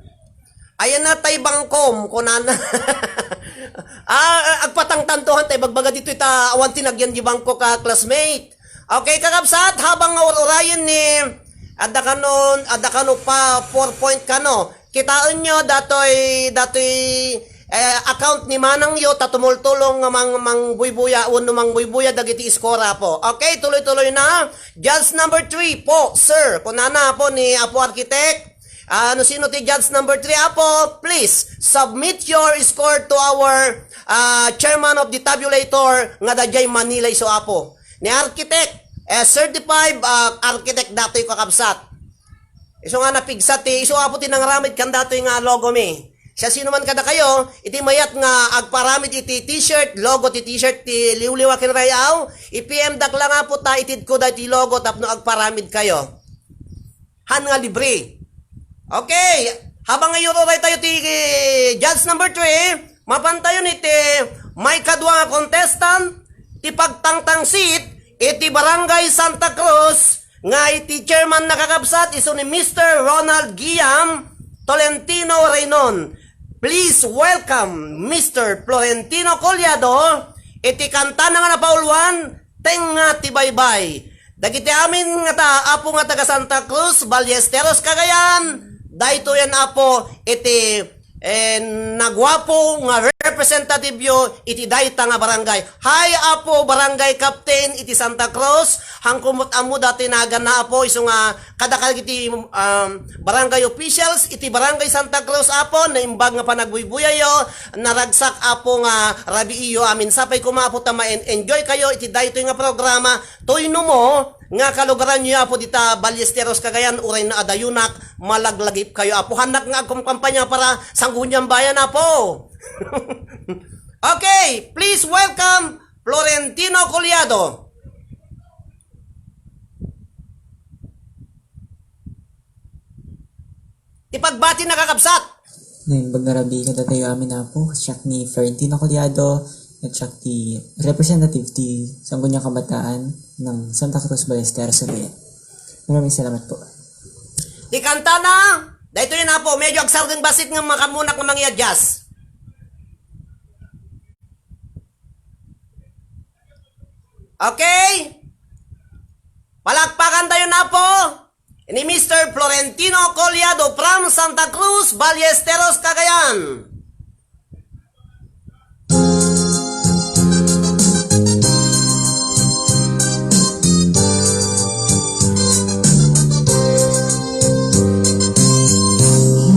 Ayan na tay bangkom, kunana. Ah, ah, agpatangtantohan tay bagbaga dito ita, awan ti nagyan di bangko ka classmate. Okay, kakabsat, habang nga ur-urayen ni, adda kanon, adda kano pa PowerPoint kano. Kitaenyo, datoy, datoy, eh, account ni manangyo, ta tumultulong nga mang-, mangbuybuya, wenno mangbuybuya dagiti iskora, apo. Okay, tuloy-tuloy na. Judge number three po, sir. Kunana, apo, ni Apo Architect. Ah, no sino ti judge number three, Apo, please submit your score to our, ah, chairman of the tabulator nga daydiay Manila isu, Apo. Ni architect, eh, certified, ah, architect datoy, kakabsat. Isu nga napigsa ti, isu, Apo, ti nangaramid kan datoy nga logo mi. Siasinoman kadakayo, iti mayat nga agparamid iti t-shirt, logo ti t-shirt ti Liwliwa ken Ray-aw, i-P M dak lang, Apo, ta itedko daytoy logo tapno agparamidkayo. Han nga libre. Okay, habang nga iruray tayo ti, eh, judge number three, mapantayon iti maikadua nga contestant, ti pagtangtangsit iti Barangay Santa Cruz nga iti chairman, nakakabsat, isu ni Mister Ronald Guillaume Tolentino Reynon. Please welcome Mister Florentino Collado iti kantana nga napauluan, Tengnga ti Baybay. Dagiti amin nga ta-, Apo, nga taga Santa Cruz, Ballesteros, Cagayan, daytoyen, Apo, iti, eh, naguapo nga representative yo iti dayta nga barangay. Hi, Apo, Barangay Captain iti Santa Cruz. Hanko met ammo datoy naganna, Apo, isu nga kadagiti, um, barangay officials iti Barangay Santa Cruz, Apo, naimbag nga panagbuybuyayyo, naragsak, Apo, nga rabiiyo amin. Sapay koma, Apo, ta ma-en-, enjoy kayo iti daytoy nga programa. Toy no mo nga kalugaranyo, Apo, dita Ballesteros, Cagayan, uray naadayonak, malaglagip kayo, Apo. Hannak nga agkumkampanya para Sangguniang Bayan, Apo. Okay, please welcome Florentino Collado. Ipagbati, nakakabsat. Naimbag nga rabii kadatayo amin, Apo, siak ni Florentino Collado, at siak ti representative ti Sangguniang Kabataan ng Santa Cruz, Ballesteros, Cagayan. Maraming salamat po. Ti kantana, daytoyen, Apo, medyo agsardeng bassit nga makamunak nga mangiadjust. Okay? Palakpakan tayo na po ni Mister Florentino Collado from Santa Cruz, Ballesteros, Cagayan.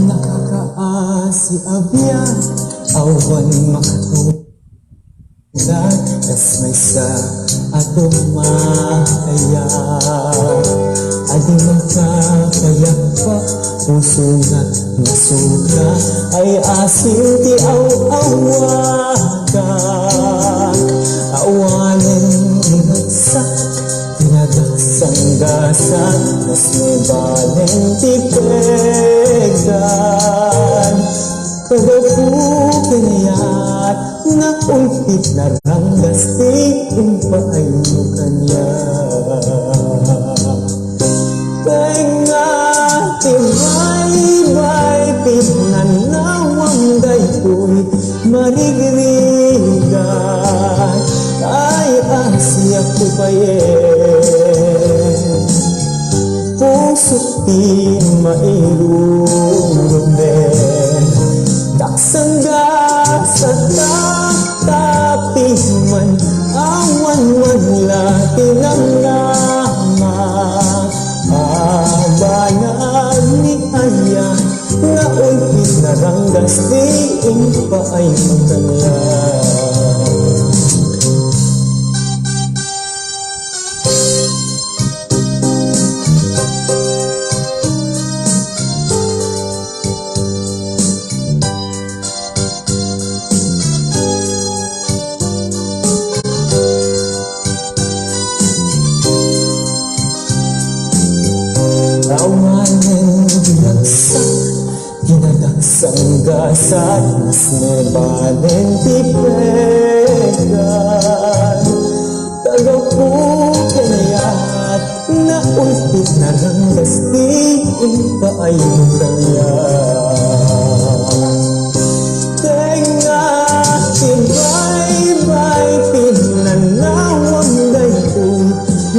Nakakaasi a biag, awan makatulad, kas maysa a dumaya. Adi makapayagpak, puso nga nasuka, ay asin ti aw-awaka. Awanen inagsak, tinagak sanggasa, nas ne balen ti pegan. Kada pu kaniat, naulpit naranggas ti impaaymo kaniat. Tengnga ti baybay, pinannawam daytoy marigrigat, ay asiak ti payen. Pusok ti mairurumen, daksangga sa tatapiman, awan man la ti namnama. Abanag ni Aya, naulpit naranggas ti impaaymo kaniak. Awanen binagsak, tinagak sanggasa, nas ne balen ti pegan. Taga pu kaniat, naulpit naranggas ti impaaymo kaniak. Tengnga ti baybay, pinannawam daytoy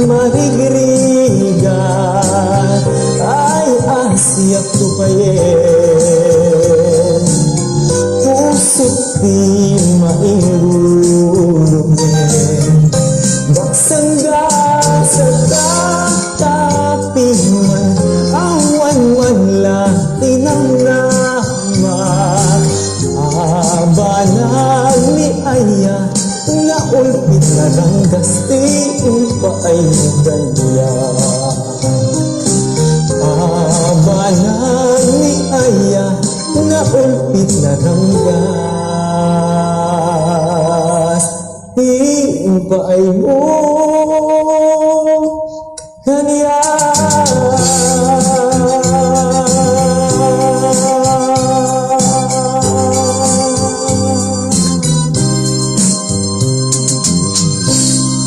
marigrigat, ay asiak ti payen. Pusok ti mairurumen, daksangga sa tatapiman, awan man la ti Ni Aya nga ulpit na ranggas ti impaay kaniak. Abanag ni Aya nga ulpit na ranggas ti impaaymo kaniak.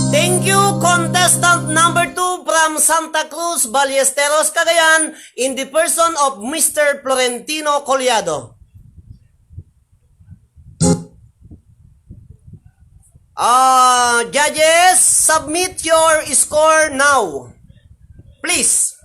Thank you, contestant number two from Santa Cruz, Ballesteros, Cagayan, in the person of Mister Florentino Collado. Ah, judges, submit your score now. Please.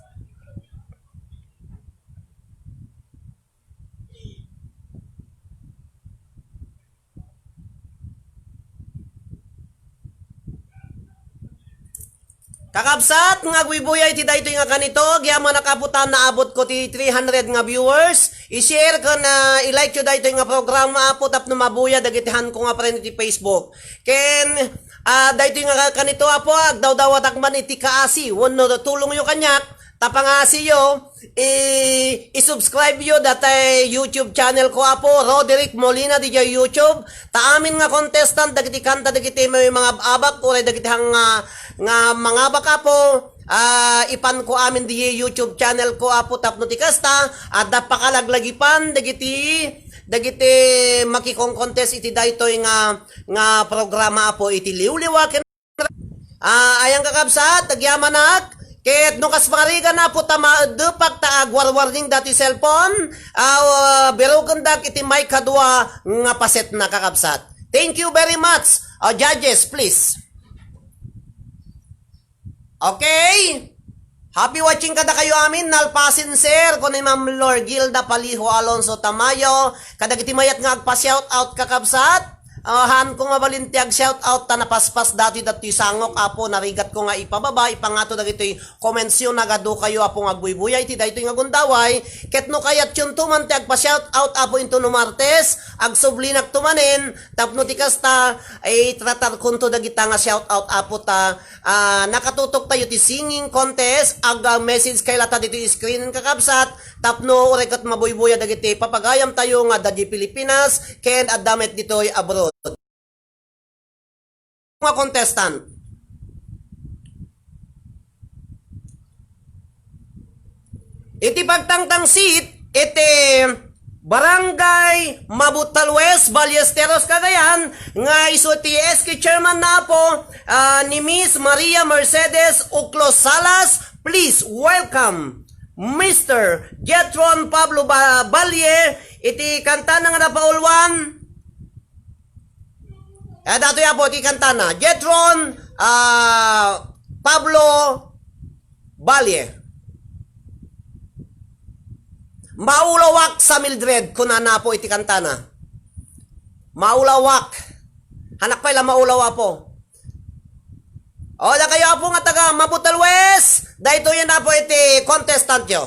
Kakabsat nga agbuybuya iti daytoy nga kanito, agyamanak, Apo, ta naabot ko ti three hundred nga viewers. I-share ken, ah, i-like yo daytoy nga programa, Apo, tapno mabuya dagiti hanko nga friend iti Facebook. Ken, ah, daytoy nga kanito, Apo, agdawdawatak man iti kaasi wenno tulongyo kaniak, ta pangaasiyo, i-, i-subscribe yo datay YouTube channel ko, Apo, Roderick Molina, didiay YouTube. Ta amin nga contestant dagiti kanta dagiti may mangab-abak, uray dagiti hang-, nga, nga mangabak, Apo, ah, ipanko amin diay YouTube channel ko, Apo, tapno ti kasta, adda pakalaglagipan dagiti, dagiti makikon-contest iti daytoy nga, nga programa, Apo, iti liwliwa ken Ah, ayan, kakabsat, agyamanak. Ket no kas pangarigan, Apo, ta maeddepak ta agwarwarning dati cellphone, ah, birukendak iti maikadua nga pasetna, kakabsat. Thank you very much. Ah, judges, please. Okay. Happy watching kadakayo amin, nalpasen, sir, kuno ni Ma'am Lorgilda Paliho Alonso Tamayo, kadagiti mayat nga agpa-shout out, kakabsat. Ah, haanko nga mabalin ti ag-shout out ta napaspas datoy datoy sangok, Apo, narigatko nga ipababa, ipangato dagitoy commentsyo, nagadu kayo, Apo, nga agbuybuya iti daytoy nga gundaway, ket no kayatyo man ti agpa-shout out, Apo, intono Martes, agsublinakto manen, tapno ti kasta, ay tratarkonto dagita nga shout out, Apo, ta Ah, nakatutok tayo ti singing contest. Ag, ah, message kay lata ditoy screen, kakabsat, tapno uray ket mabuybuya dagiti papagayam tayo nga adda di Pilipinas ken adda met ditoy abroad. Nga contestant. Iti pagtangtangsit iti Barangay Mabutal West, Ballesteros, Cagayan, nga isu ti S K chairman na, Apo, ah, ni Miss Maria Mercedes Uclos Salas. Please welcome Mister Jetron Pablo Ba-, Balle iti kantana nga napauluan. Eh, datoy, Apo, ti kantana. Jetron, ah, Pablo Balle. Maulawak sa Mildred, kunana, Apo, iti kantana. Maulawak. Hanak pay la maulaw, Apo. O, dakayo, Apo, nga taga Mabutal West, daytoyen, Apo, iti contestant yo.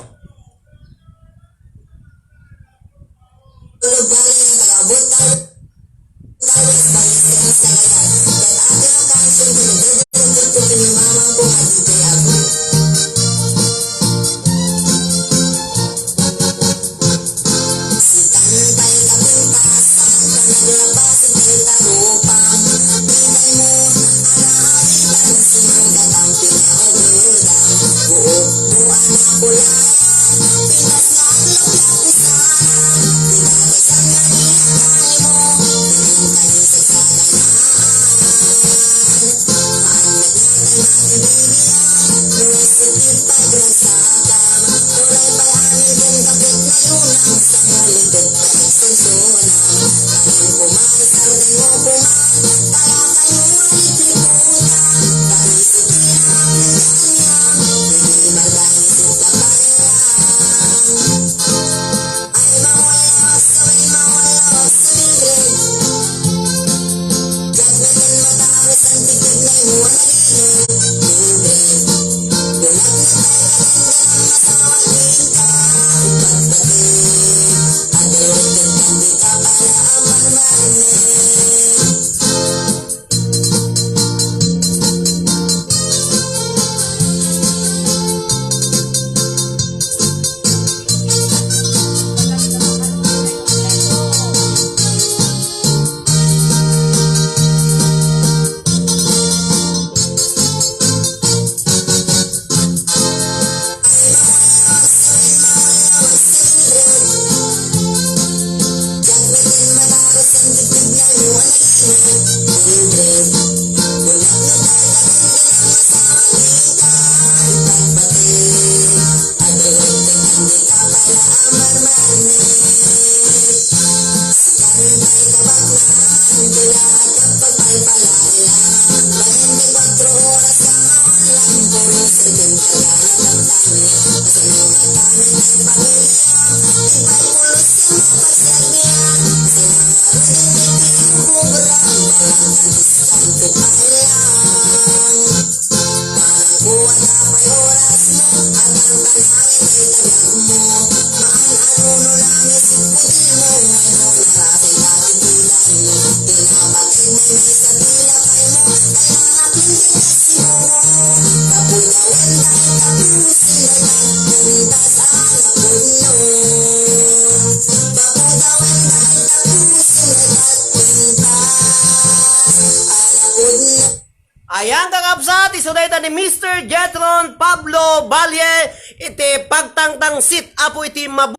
Ayan, kakabsat, isu dayta ni Mister Jetron Pablo Valle iti pagtangtangsit, Apo, iti mabu-,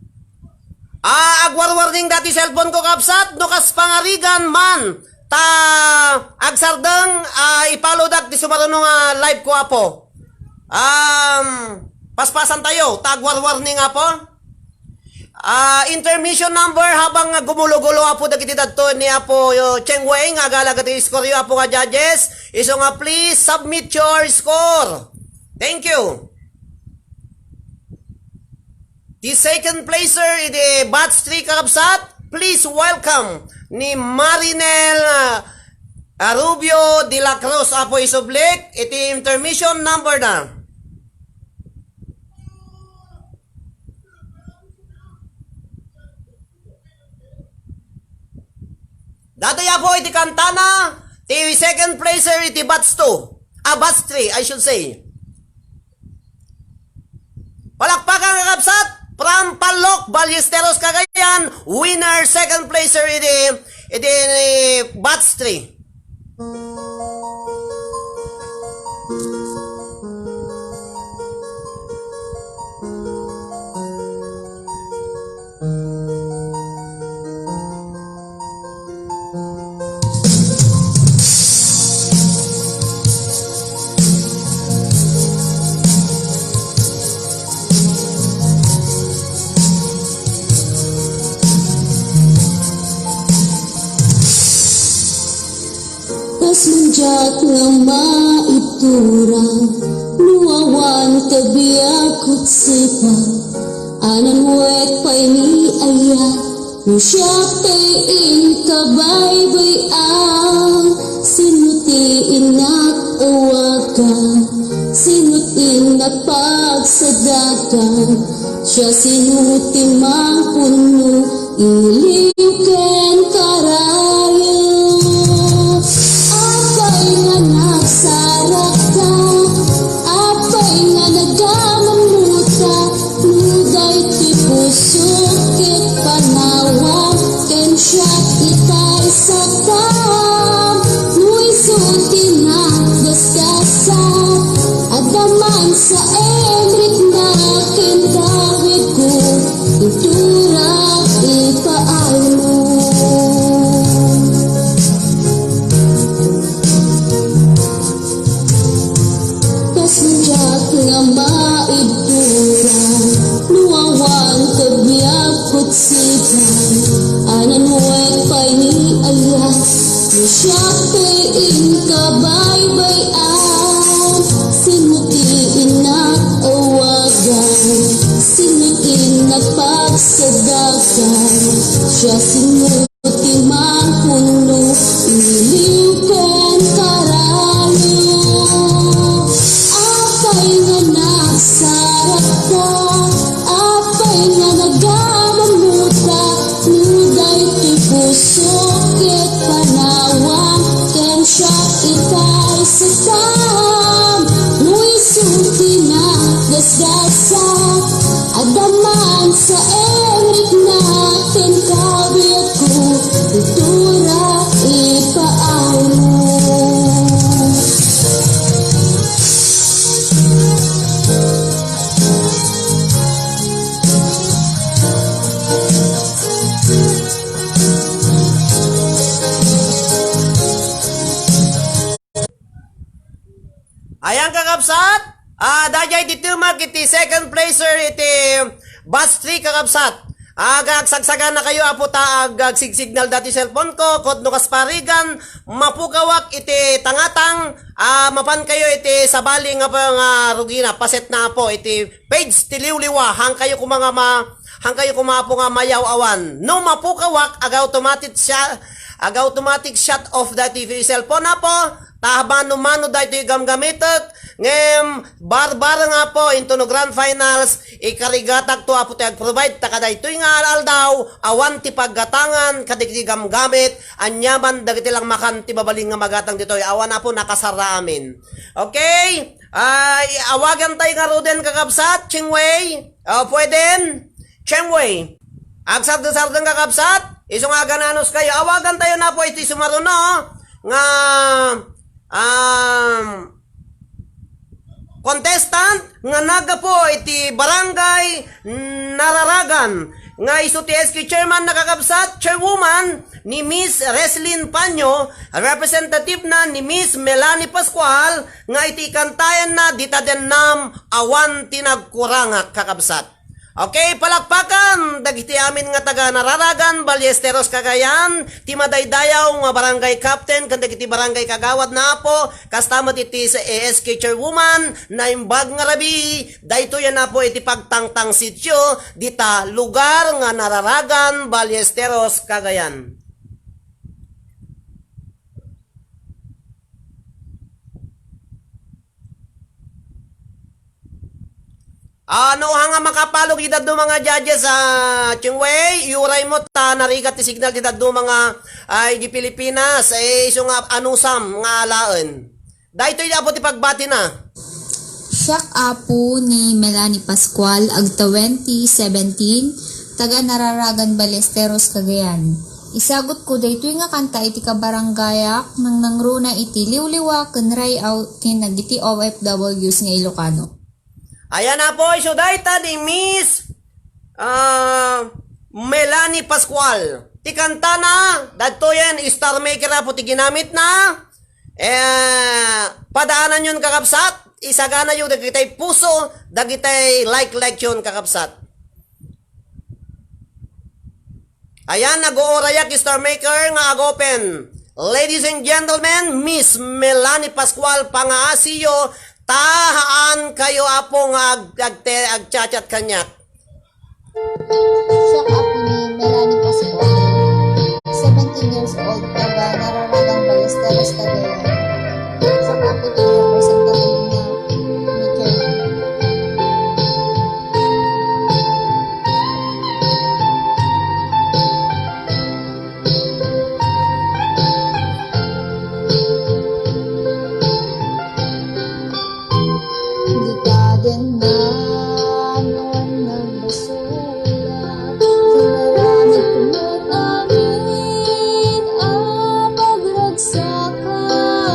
ah, agwarwarning dati cellphone ko, kabsat, no kas pangarigan man, ta agsardeng, ah, ipalodak ti sumaruno nga live ko, Apo. Um, paspasan tayo, ta agwarwarning, Apo. Ah, intermission number habang gumulo-gulo, Apo, dagiti dadto ni Apo, uh, Cheng Wei nga agala dagiti score, Apo, nga judges. Isu nga, please submit your score. Thank you. The second placer iti batch three, kakabsat, please welcome ni Marinel, uh, Rubio de la Cruz, Apo, isublik iti intermission number na. Datoy, Apo, iti kantana, ti second placer iti batch two. Ah, batch three, I should say. Palakpakan, kakabsat, from Pallok, Ballesteros, Cagayan, winner, second placer iti, iti batch three. Kas man diak nga maitura, no awan ti biag ket sipag, a nanwek pay ni ayat, no siak ti inkabaybayan, sino ti innak awagan, sino ti innak pagsadakan, siasino ti mangpunno iliw ken karayo. Apay nga nagsarakta, apay nga nagamamuta, no daytoy pusok ket panawam, ken siak itay saktam, no isu ti naggasgasat, adda man sa Enric na ken David ko, itura ipaaymo. Kas diak nga maitura, no awan ti biag ket sipag, a nanwek pay ni ayat, no siak ti inkabaybayan, sino ti innak awagan, sino ti innak pagsadakan, siasino ti mangpunno iliw ken karayo. Apay nga nagsarakta, apay nga nagamamuta, no daytoy pusok ket panawam, ken siak itay saktam, no isu ti naggasgasat, adda man sa Enric na ken David ko, itura ipaaymo. Ayan, kakabsat, ah, daydiay ti tumag iti second placer iti batch three, kakabsat. Aga, agsagsagana kayo, Apo, ta ag-, agsigsignal dati cellphone ko, ket no kas parigan, mapukawak iti tangatang, ah, mapan kayo iti sabali nga pa-, nga rugina, paset na, Apo, iti page ti liwliwa, han kayo koma nga ma-, han kayo koma, Apo, nga mayaw-awan. No mapukawak, aga automatic siya, Ag-automatic shut off daytoy cellphone, Apo. Ta mano-mano daytoy gamgamitek. Ngem, barbareng, Apo, into no grand finals, ikarigatakto, Apo, ti ag-provide ta kadaytoy nga al-aldaw, awan ti paggatangan kadagiti gamgamit, aniaman dagiti langmakan ti mabalin nga magatang ditoy. Awan, Apo, nakasarra amin. Okay? Ay, awagan tayo nga Ruden, kakabsat, Chingwei. O, pweden? Chingwei. Agsardeng-sardeng, kakabsat. Isu nga agananaskayo. Awagan tayo na po iti sumaruno nga, um, contestant nga naggapu iti barangay Nararagan nga isu ti S K chairman, nakakabsat, chairwoman ni Miss Reslyn Panyo, representative na ni Miss Melanie Pascual, nga iti ikantayan na dita dennam awan ti nagkurangak, kakabsat. Okay, palakpakan dagiti amin nga taga Nararagan, Ballesteros, Cagayan, ti madaydayaw nga barangay captain ken dagiti barangay kagawad na Apo, kasta met iti sa A S K chairwoman, naimbag nga rabii, daytoy a napo iti pagtangtangsitio dita lugar nga Nararagan, Ballesteros, Cagayan. Ah, no, ha nga makapalog ti dadduma nga judges, ah, Chingwei, iuray mo ta narigat ti signal ti dadduma nga, ah, idi Pilipinas, eh, isu nga anusam nga alaen. Daytoy, Apo, ti pagbatina. Siak, Apo, ni Melanie Pascual, ag twenty seventeen, taga Nararagan, Ballesteros, Cagayan. Isagutko daytoy nga kanta iti kabarangayak, nangnangruna iti liwliwa ken ray-aw ken dagiti O F Ws nga Ilocano. Ayan, Apo, isu dayta ni Miss, ah, Melanie Pascual. Ti kantana, daytoyen, star maker, Apo, ti ginamitna. Eh, padaananyon, kakabsat, isaganayo dagitay puso, dagitay like-likeyon, kakabsat. Ayan, nag-oorayak, star maker, nga ag-open. Ladies and gentlemen, Miss Melanie Pascual, pangaasiyo, ta haan kayo, Apo, nga ag-, agte-, agchat-chat kaniak. Siak, Apo, ni Melanie Pascual, seventeen years old, taga Nararagan, Ballesteros, Cagayan. Siak, Apo, ni representative na ni Ken. Di ka din na noon nagbasura. Sinaranib ko met amin a pagragsakan.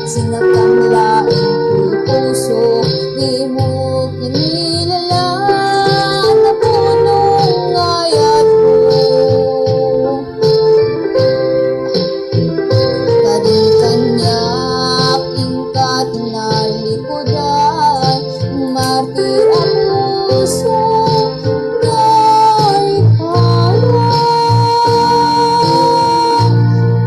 Sinakam laeng ti puso, dimo kinilala, napuno nga ayatko. Kadin kaniak, inkat nalikudan, martir a puso, Ay, para.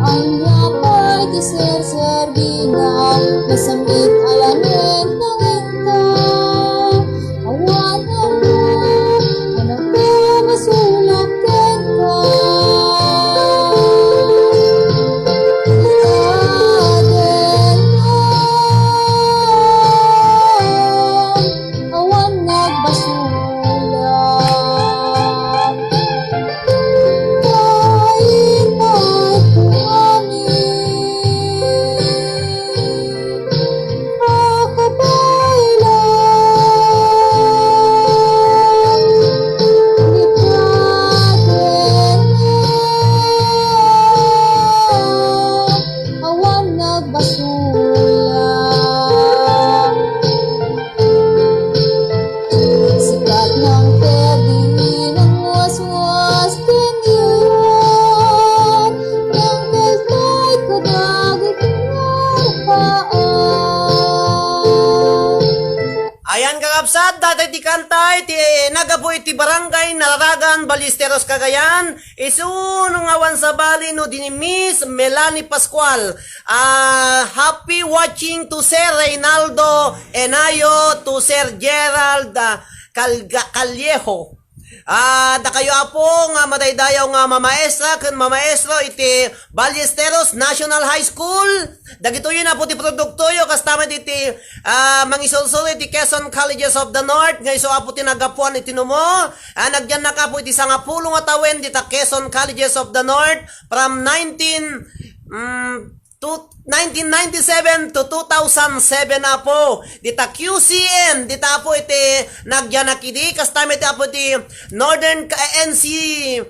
Ania pay ti serserbina, masam-it a laeng ta. Awan ammo, anak ko, masulak kenka. Ikadenna. Awan nagbasula. Kaipatko amin. Pakabaylan. Ikadenna. Awan nagbasula. Sikat nang pwede nang waswas ken iyan, nang keltay kadagiti narpaan. Ayan, kakabsat, dayta ti kanta iti naggapu iti Barangay Nararagan, Ballesteros, Cagayan. Isu no nga awan sabali no di ni Miss Melanie Pascual. Ah, happy watching to Sir Reynaldo Enayo, to Sir Gerald, ah, Calga-, Callejo. Ah, dakayo, Apo, nga madaydayaw nga mamaestra ken mamaestro iti Ballesteros National High School. Dagitoy, Apo, ti produktoyo, kasta met iti, ah, mangisulsol iti Quezon Colleges of the North, nga isu, Apo, ti naggapuan iti numo. Ah, nagyannak, Apo, iti sangapulo nga tawen dita Quezon Colleges of the North from nineteen, mm, to nineteen ninety-seven to two thousand seven, Apo. Dita Q C N, dita, Apo, iti nagyanak idi, kasta met, Apo, iti Northern Ka-, N C,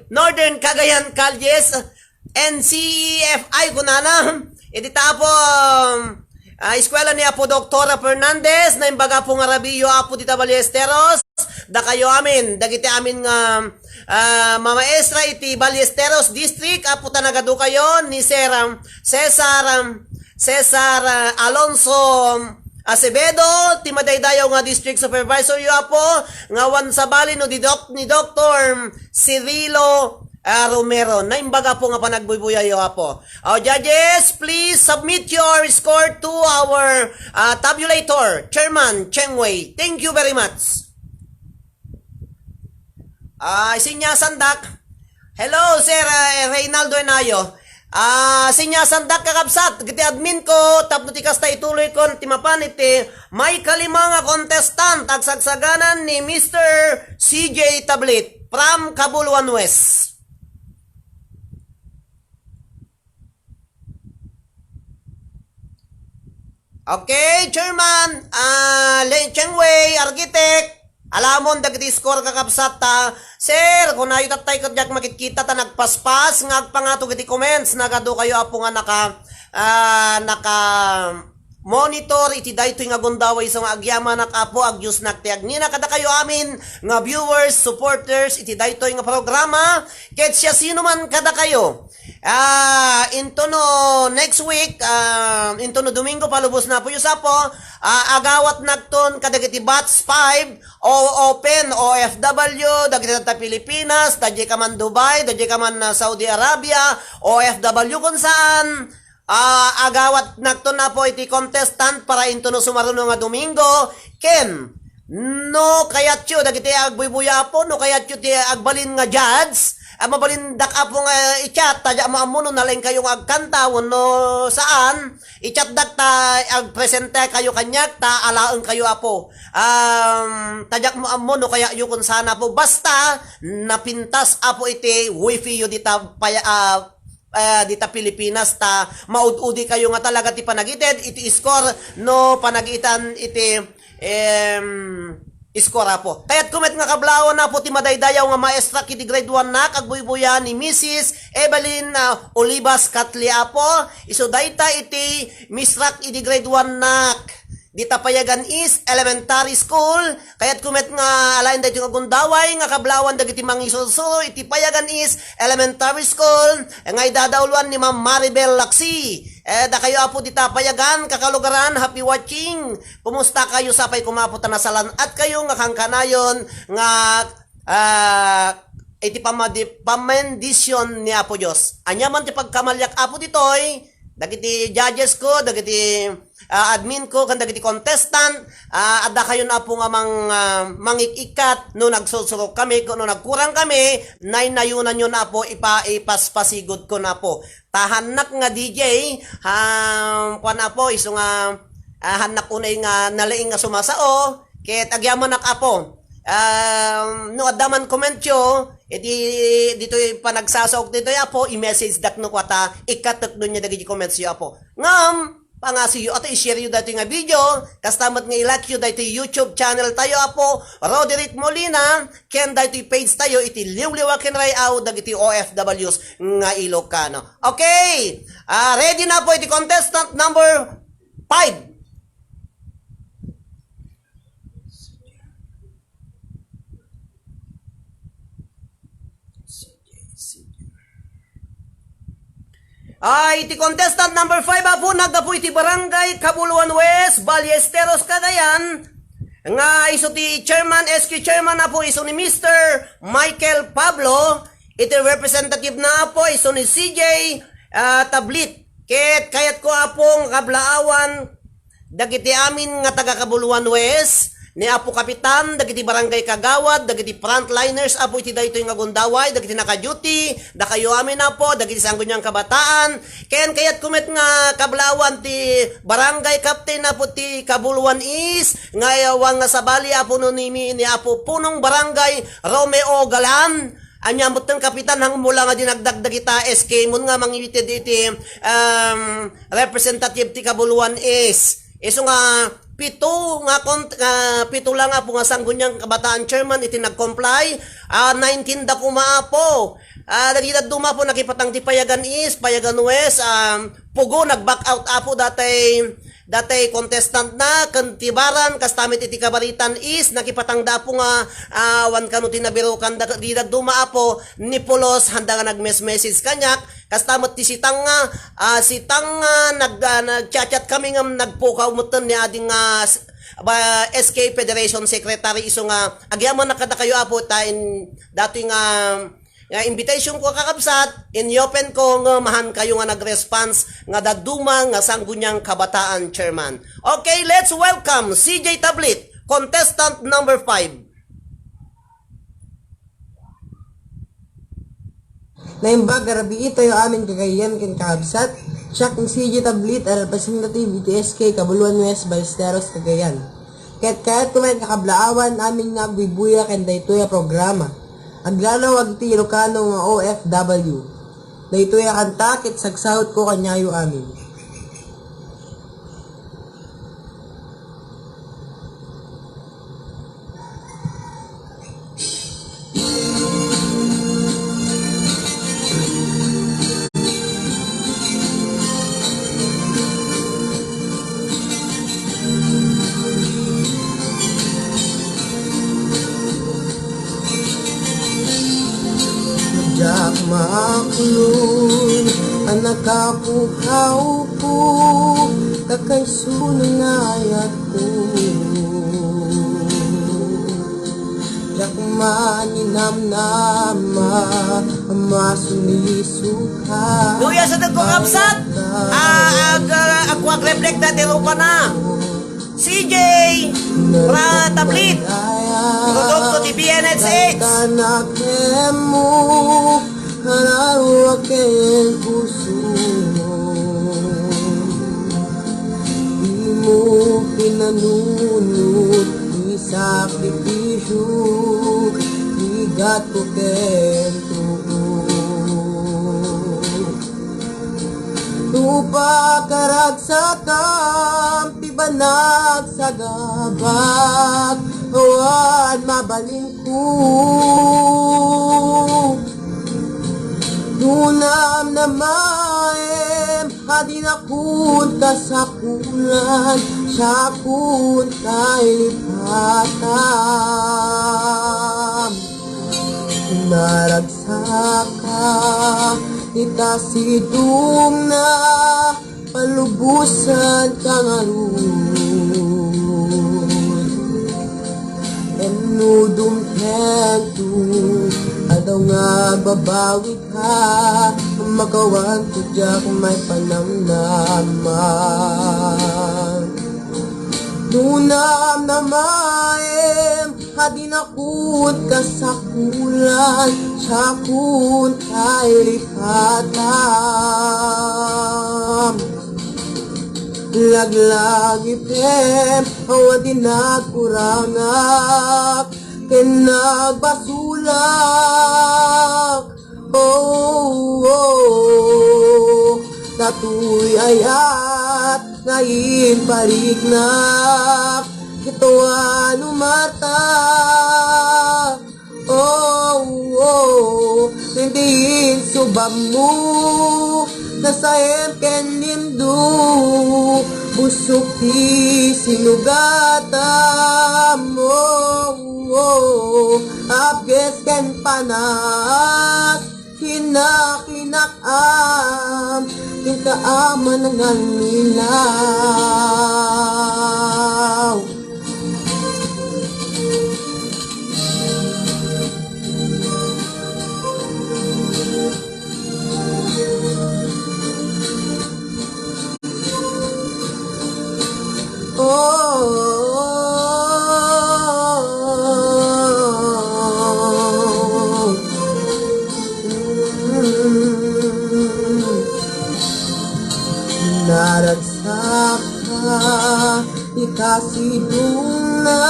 Northern Cagayan Colleges, N C F I kunana. Iti ta, Apo, um, ah, eskwela ni Apo Doktora Fernandez, naimbag, Apo, nga Rabio, Apo, dita Ballesteros. Dakayo amin, dagiti amin nga, ah, mamaestra iti Ballesteros District, Apo, ta nagadukayo ni Sir, um, Cesar, um, Cesar, ah, Alonso Acevedo, ti madaydayaw nga District Supervisoryo, Apo, nga awan sabali no di Doc-, ni Doktor Cirilo, ah, Romero. Naimbag, Apo, nga panagbuybuyayo, Apo. O, judges, please submit your score to our, ah, tabulator, Chairman Cheng Wei. Thank you very much. Ah, sinyasandak. Hello, Sir, ah, Reynaldo Enayo. Ah, sinyasandak, kakabsat, iti admin ko, tapno ti kasta ituloy kon ti mapan iti maikalima nga contestant, agsagsaganan ni Mister C J Tablit from Cabuluan West. Okay, Chairman, ah, Lin Cheng Wei, Architect, alamon dagiti score, kakabsat, ta, Sir, kunayo tattay ket diak makitkita ta nagpaspas nga agpangato iti comments, nagadukayo, Apo, nga naka, ah, naka monitor iti daytoy nga gundaway, isu nga agyamanak, Apo, agyusnak ti agnina kadakayo amin nga viewers, supporters iti daytoy nga programa, ket siasinoman kadakayo. Ah, into no next week, ah, into no Domingo, palubos na po, Yusapo, ah, agawatnakton kadagiti batch five, o open, O F W, dagiti ta Pilipinas, ta diay ka man Dubai, ta diay ka man, ah, Saudi Arabia, O F W kun saan, ah, agawatnakton, Apo, iti contestant para into no sumaruno nga Domingo, ken no kayatyo, dagiti agbuybuya, Apo, no kayatyo ti agbalin nga judge, ah, mabalindak, Apo, nga i-chat, ta diak maammo no nalaingkayo nga agkanta wenno saan, i-chatdak ta agpresentekayo kaniak, ta alaengkayo, Apo. Um, ta diak maammo no kayatyo kun saan, Apo. Basta, napintas, Apo, iti wifi yo dita paya-, ah, ah, dita Pilipinas, ta maud-udikayo nga talaga ti panagited iti score no panagitan iti, em, Iskor, Apo. Kayatko met nga kablaawan, Apo, ti madaydayaw nga maestra iti grade one nak, agbuybuya ni Missus Evelyn, ah, Olivas Katli, Apo. Isu dayta iti misrak iti grade one nak. Dita Payagan East Elementary School. Kayatko met nga alaen daytoy nga gundaway nga kablaawan dagiti mangisursuro iti Payagan East Elementary School nga idadauloan ni Ma'am Maribel Laksi. Eh, dakayo, Apo, dita Payagan, kakalugaran, happy watching. Kumusta kayo? Sapay koma, Apo, ta nasalan-at kayo nga kankanayon nga, ah, iti pamadi-, pamendisyon ni Apo Dios. Ania man ti pagkamaliak, Apo, ditoy, dagiti judges ko, dagiti, ah, admin ko, ken dagiti contestant, ah, adda kayon, Apo, nga mang-, ah, mangik-ikkat no nagsursurok kami, ken no nagkurang kami, naynayonanyon, Apo, ipa-, ipaspasigod ko, Apo. Ta hannak nga D J, ha, kuan, Apo, isu nga, ah, hannak unay nga nalaing nga sumasao, ket agyamanak, Apo. Um, no adda man commentyo, iti, ditoy panagsasaok ditoy, Apo, i-message dak no kuata, ikkatek donya dagiti commentsyo, Apo. Ngem, pangasiyo, ato i-share yo daytoy nga video, kasta met nga i-like yo daytoy YouTube channel tayo, Apo, Roderick Molina, ken daytoy page tayo iti Liwliwa ken Ray-aw dagiti O F Ws nga Ilocano. Okay. Ah, ready na po iti contestant number five. Ay, iti contestant number five, Apo, naggapu iti Barangay Cabuluan West, Ballesteros, Cagayan, nga isu ti chairman, S Q chairman, Apo, isu ni Mister Michael Pablo, iti representative na, Apo, isu ni C J, ah, Tablit. Ket kayatko, Apo, nga kablaawan dagiti amin nga taga Cabuluan West, ni Apo Kapitan, dagiti barangay kagawad, dagiti frontliners, Apo, iti daytoy nga gundaway, dagiti naka-duty, dakayo amin, Apo, dagiti sangguniang kabataan, ken kayatko met nga kablaawan ti barangay captain, Apo, ti Cabuluan East, nga awan nga sabali, Apo, no ni, ni Apo Punong Barangay Romeo Galan, ania metten, Kapitan, hangmo la nga dinagdag dagita S K mon nga mangited iti, um, representative ti Cabuluan East. Isu nga pito nga kont-, nga pito lang, Apo, nga sangguniang kabataan chairman iti nag-comply. Ah, nineteen da koma, Apo. Ah, dagiti dadduma, Apo, nakipatang ti Payagan East, Payagan West, um, Pugo, nag-back out, Apo, datay, datay contestant na, ken ti Baran, kasta met iti Cabaritan East, nakipatangda, Apo, nga, ah, awan kano ti nabirukan da, di dadduma, Apo, ni Pulos, handa nga nag-mes-message kaniak, kasta met ti sitang nga, ah, sitang nga nag-, ah, nag-chat-chat kami ngem nagpukaw metten ni ading nga s-, ba, S K Federation Secretary, isu nga agyamanak kadakayo, Apo, ta in-, datoy nga nga invitation ko, kakabsat, in-open ko nga mahan kayo nga nag-response nga dadduma nga sangguniang kabataan chairman. Okay, let's welcome C J Tablit, contestant number five. Naimbag a rabii tayo amin, kagayan ken kakabsat. Siak ni C J Tablit a representative iti S K Cabuluan West, Ballesteros, Cagayan. Ket kayatko met nga kablaawan amin nga agbuybuya ken daytoy a programa. Aglalawag iti Ilocano nga O F W. Daytoy a kanta ket sagsahutko kaniayo amin. Diak maaklon a nakapukawko, ta kayso nangayatko. Diak maninamnama a masulisuka. Luya sa dagko, kabsat. Ah, ag-, ah, agko agreflekta ti rupana. C J, pra Tablit. Produkto ti B N H H. Tanakemo, harawa ken puso. Dimo pinanunot ti sakripisio, rigatko ken tuo. Tupa karagsatam ti banag sagabak, Awan mabalinko. Nunam namaem, adinakon kasakulan, siakon kailipatam. Naragsaka, ita sidongna, palubosan ka ngarud. Ken no dumtengto, adaw nga babawi ka, makawanto diak maipanamnama. Nunam namaem, adinakon kasakulan, siakon kailipatam. Laglagipem, awan ti nagkurangak, ken nagbasolak. Oh, oh, datoy ayat nga impariknak, ket awan umarta. Oh, oh, ken ti insubammo, nasaem ken lindo, busok ti sinugatam. Oh, oh, apges ken panas, kinaklinak-am, inka a manangallilaw. Oh, mm. Naragsaka, ita sidongna,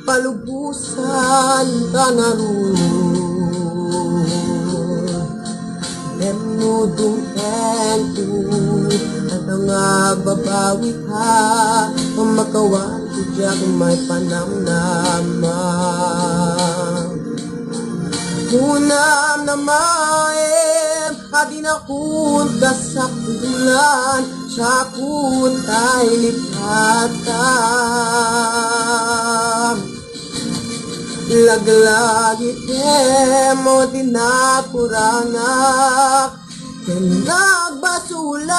palubosan ka ngarud. Ngem no dumtengto, adaw nga agbabawi ka, makawanto diak maipanamnama. Nunam namaem, adinakon kasakulan, siakon kailipatam. Laglagipem, awan ti nagkurangak, ken nagbasolak.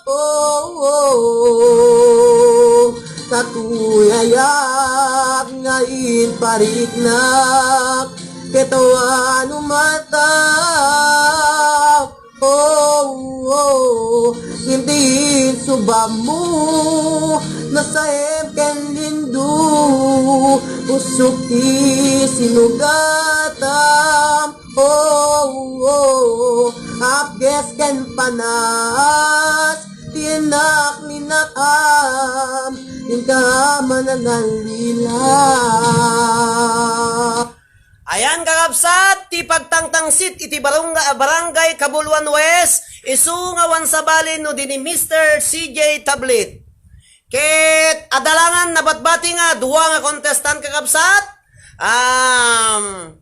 Oh, oh, oh. Datoy ayat nga impariknak, ket awan umarta. Oh, oh, ngem ti insubammo, nasaem ken lindo, busok ti sinugatam. Oh, oh, apges ken panas, ti inaklinak-am, inka manangallilaw. Ayan, kakabsat, ti pagtangtangsit iti barangay, barangay Cabuluan West, isu nga awan sabali no di ni Mister C J Tablet. Ket adda laengen nabatbati nga dua nga contestant, kakabsat. Um,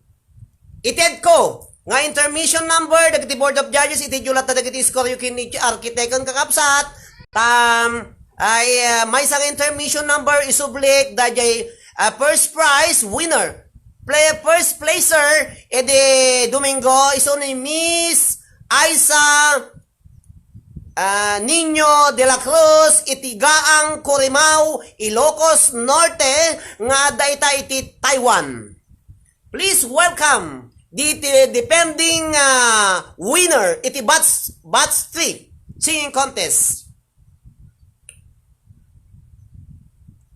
itedko nga intermission number dagiti Board of Judges iti diulat dagiti score ken ni Architect, kakabsat. Tam, ay, ah, maysa nga intermission number isubli daydiay, ah, first prize winner. Play, first placer iti Domingo, isu ni Miss Aiza, ah, Niño de la Cruz iti Gaang, Corimao, Ilocos Norte, nga adda ita iti Taiwan. Please welcome the, the defending, ah, winner iti batch, batch three singing contest.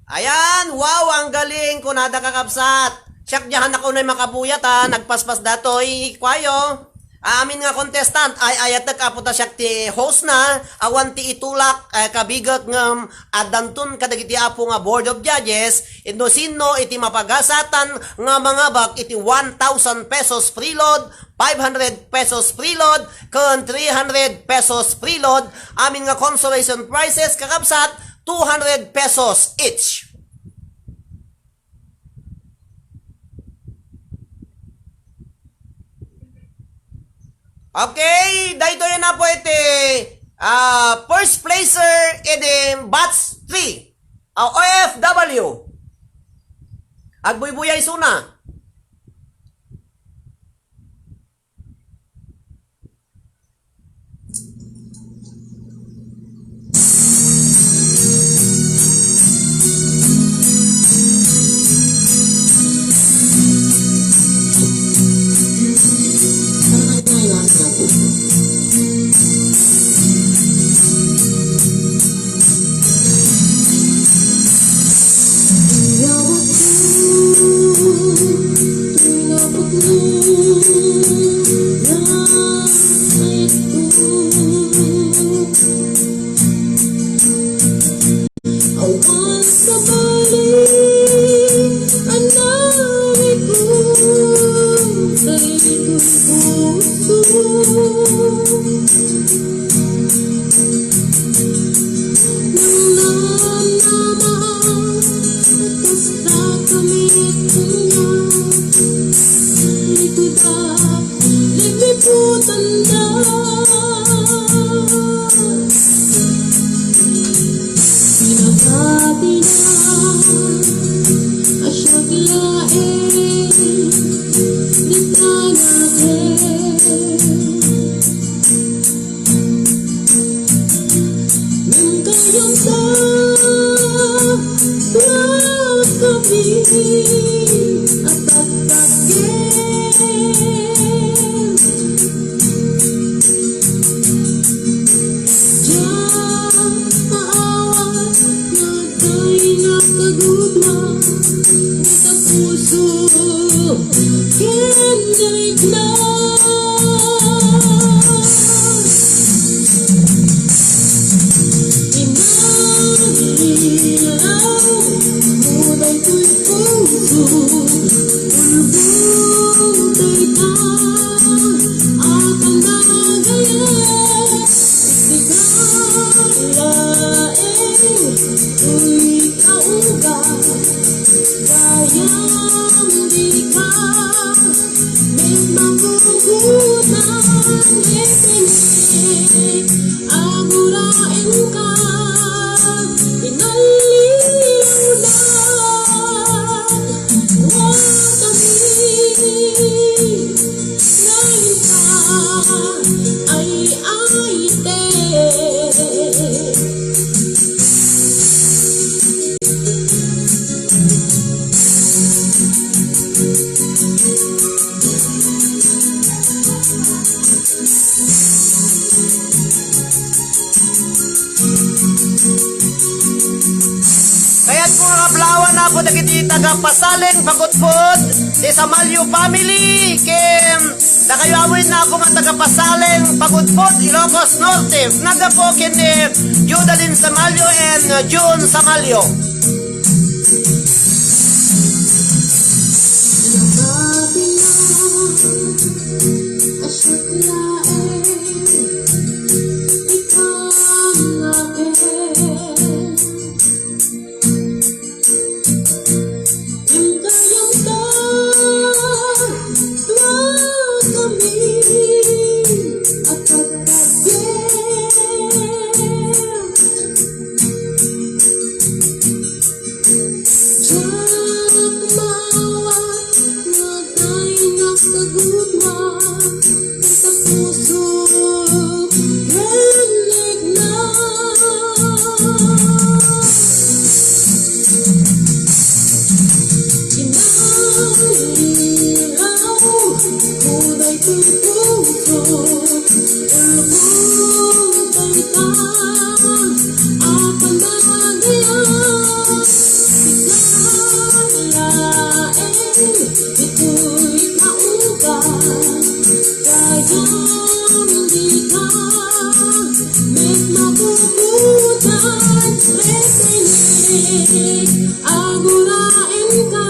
Ayan, wow, ang galing, kunada, kakabsat. Siak diay hannak unay makabuyat, ha, nagpaspas datoy, kuayo. Amin nga contestant, ay-ayatek, apo, ta siak ti host na, awan ti itulak, eh, kabigek, ngem addanton kadagiti apo nga board of judges, no sinno iti mapagasatan nga mangabak iti one thousand pesos preload, five hundred pesos preload, ken three hundred pesos preload, amin nga consolation prizes, kakabsat, two hundred pesos each. Okay, daytoy na po iti, ah, first placer iti batch three. Ah, O F W. Agbuybuyay suna. Awan sabali a narikong daytoy puso. Nang nanama, kasta kami kanya, ito da Lipliputanda. Pinagkati na, a siak laeng di tanaken. Ngem kayamda, tumakami a tattaken. Diak maawat no adtoy nakagudma, ta puso ken naikna. Inalilaw mo daytoy puso, ulbod dayta a panagayat. Sika laeng toy kaugat, gayam dika met magugutan, ngem aguraenka, inalilaw na wakami. Nainta ay ayte. Kayatko nga kaplawan, Apo, dagiti taga-Pasaleng Pagudpod, ti Samalio family, ken dakayo amin, Apo, nga taga-Pasaleng Pagudpod, Ilocos Norte, nagapu ken ni Judalyn Samalio and June Samalio. Diak maawat no adtoy nakagudma, ta puso ken naikna. Inalilaw mo daytoy puso, ulbod dayta a panagayat. Sika laeng ditoy kaugat, gayam dika met magugutan. Retenek, aguraenka,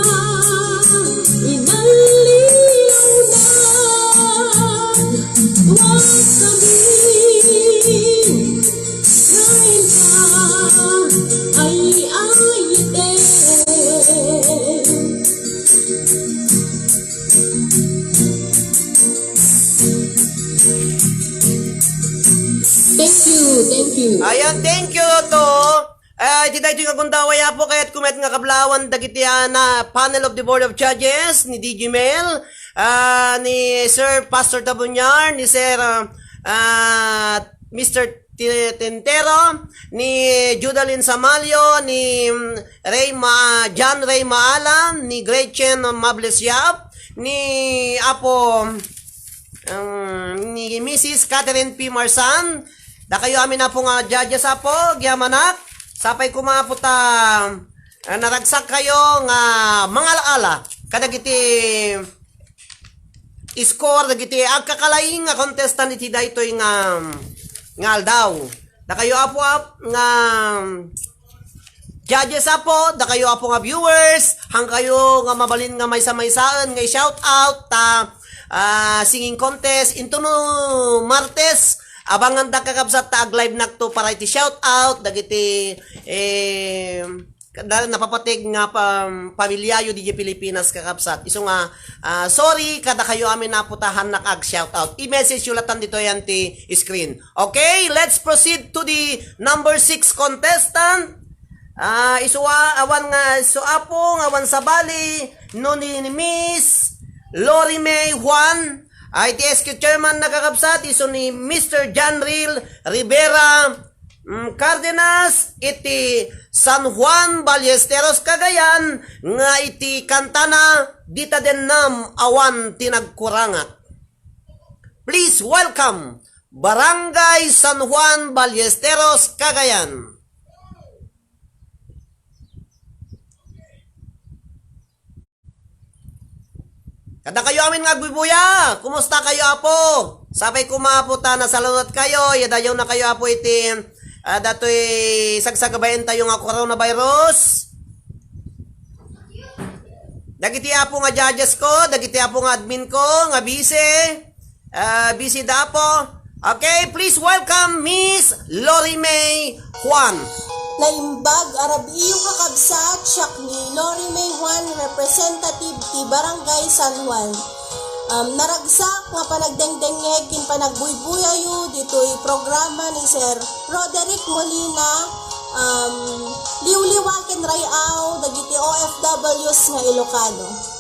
inalilaw na wakami. Nainta ay ayte. Ayan, thank you to, ah, iti daytoy nga gundaway, Apo, kayat kumet nga kablawan dagiti, ah, na panel of the Board of Judges ni D J Mel, ah, ni Sir Pastor Tabunyar, ni Sir, ah, ah, Mister Ti-, Tintero, ni Judalyn Samalio, ni, mm, Ray Ma-, John Ray Maalan, ni Gretchen Mables Yap, ni Apo, um, ni Missus Catherine P. Marsan. Dakayo amin, Apo, nga judges, Apo, agyamanak. Sapay koma, Apo, ta, ah, naragsak kayo nga mangala-ala kadagiti score dagiti agkakalaing nga contestant iti daytoy nga, nga aldaw. Dakayo, Apo, ap-, nga judges, Apo, dakayo, Apo, nga viewers, haan kayo nga mabalin nga maysa-maysaen nga i-shout out ta, ah, singing contest into no Martes. Abangan da, kakabsat, ta ag-live nakto para iti shout out dagiti, eh, kada napapatig nga pam-, pamilyayo didiay Pilipinas, kakabsat. Isu nga, ah, sorry, kadakayo amin, Apo, ta haannak ag-shout out. I-message yo latta ditoy iti screen. Okay, let's proceed to the number six contestant. Ah, isu a-, awan nga, isu, Apo, nga awan sabali, no, ni, ni Miss Lori May Juan. Ay, ti S Q chairman, nakakabsat, isu ni Mister Janril Rivera, mm, Cardenas, iti San Juan, Ballesteros, Cagayan, nga iti kantana, "Dita Dennam, Awan ti Nagkurangak." Please welcome Barangay San Juan, Ballesteros, Cagayan. Kadakayo amin nga agbuybuya, kumusta kayo, Apo? Sapay koma, Apo, ta nasaluat kayo, idayawna kayo, Apo, iti, ah, datoy sagsagabaentayo nga coronavirus. Dagiti, Apo, nga judges ko, dagiti, Apo, nga admin ko, nga busy. Ah, busy da, Apo. Okay, please welcome Miss Lori May Juan. Naimbag a rabii, kakabsat, siak ni Lori May Juan, representative ti Barangay San Juan. Um, naragsak nga panagdengdengngeg ken panagbuybuyayo ditoy programa ni Sir Roderick Molina, um, Liwliwa ken Ray-aw dagiti O F Ws nga Ilocano.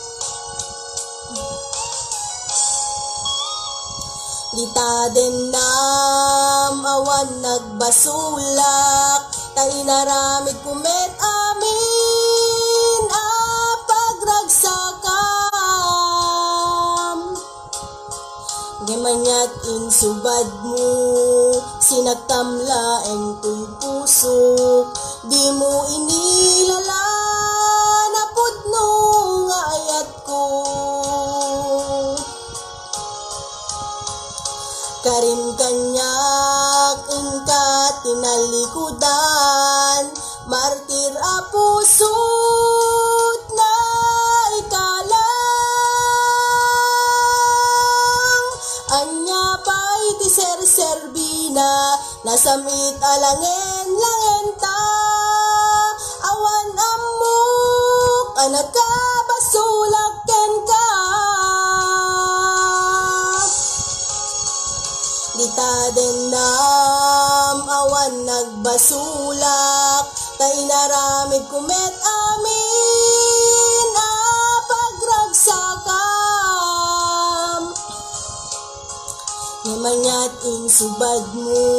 Dita Dennam, awan nagbasolak, ta inaramidko met amin a pagragsakam. Ngem aniat insubadmo, sinagtam laeng toy pusok, dimo inilala na pudno nga ayat ko. Karim kaniak inka tinalikudan, martir a pusot na ikalang. Ania pay ti serserbina, nasamit a langen-langen ta. Awan ammok a nakabasolak kenka. Dita Dennam, awan nagbasolak, ta inaramidko met amin a pagragsakam. Ngem aniat insubadmo,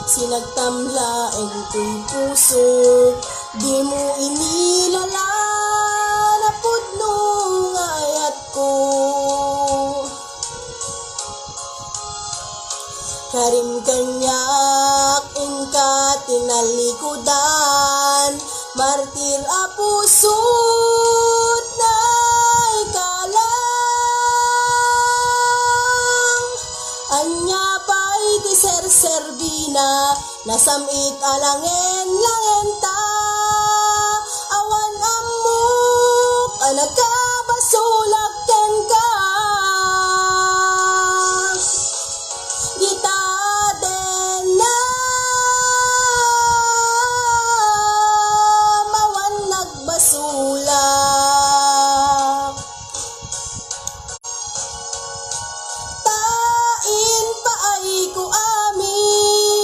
sinagtam laeng toy pusok, dimo inilala na pudno nga ayatko. Karim kaniak inka tinalikudan, martir a pusot na ikalang. Ania pay ti serserbina, nasam-it a langen-langen ta. Awan ammok a nakabasolak kenka. Dita Dennam, awan nagbasolak. Ta impaayko amin.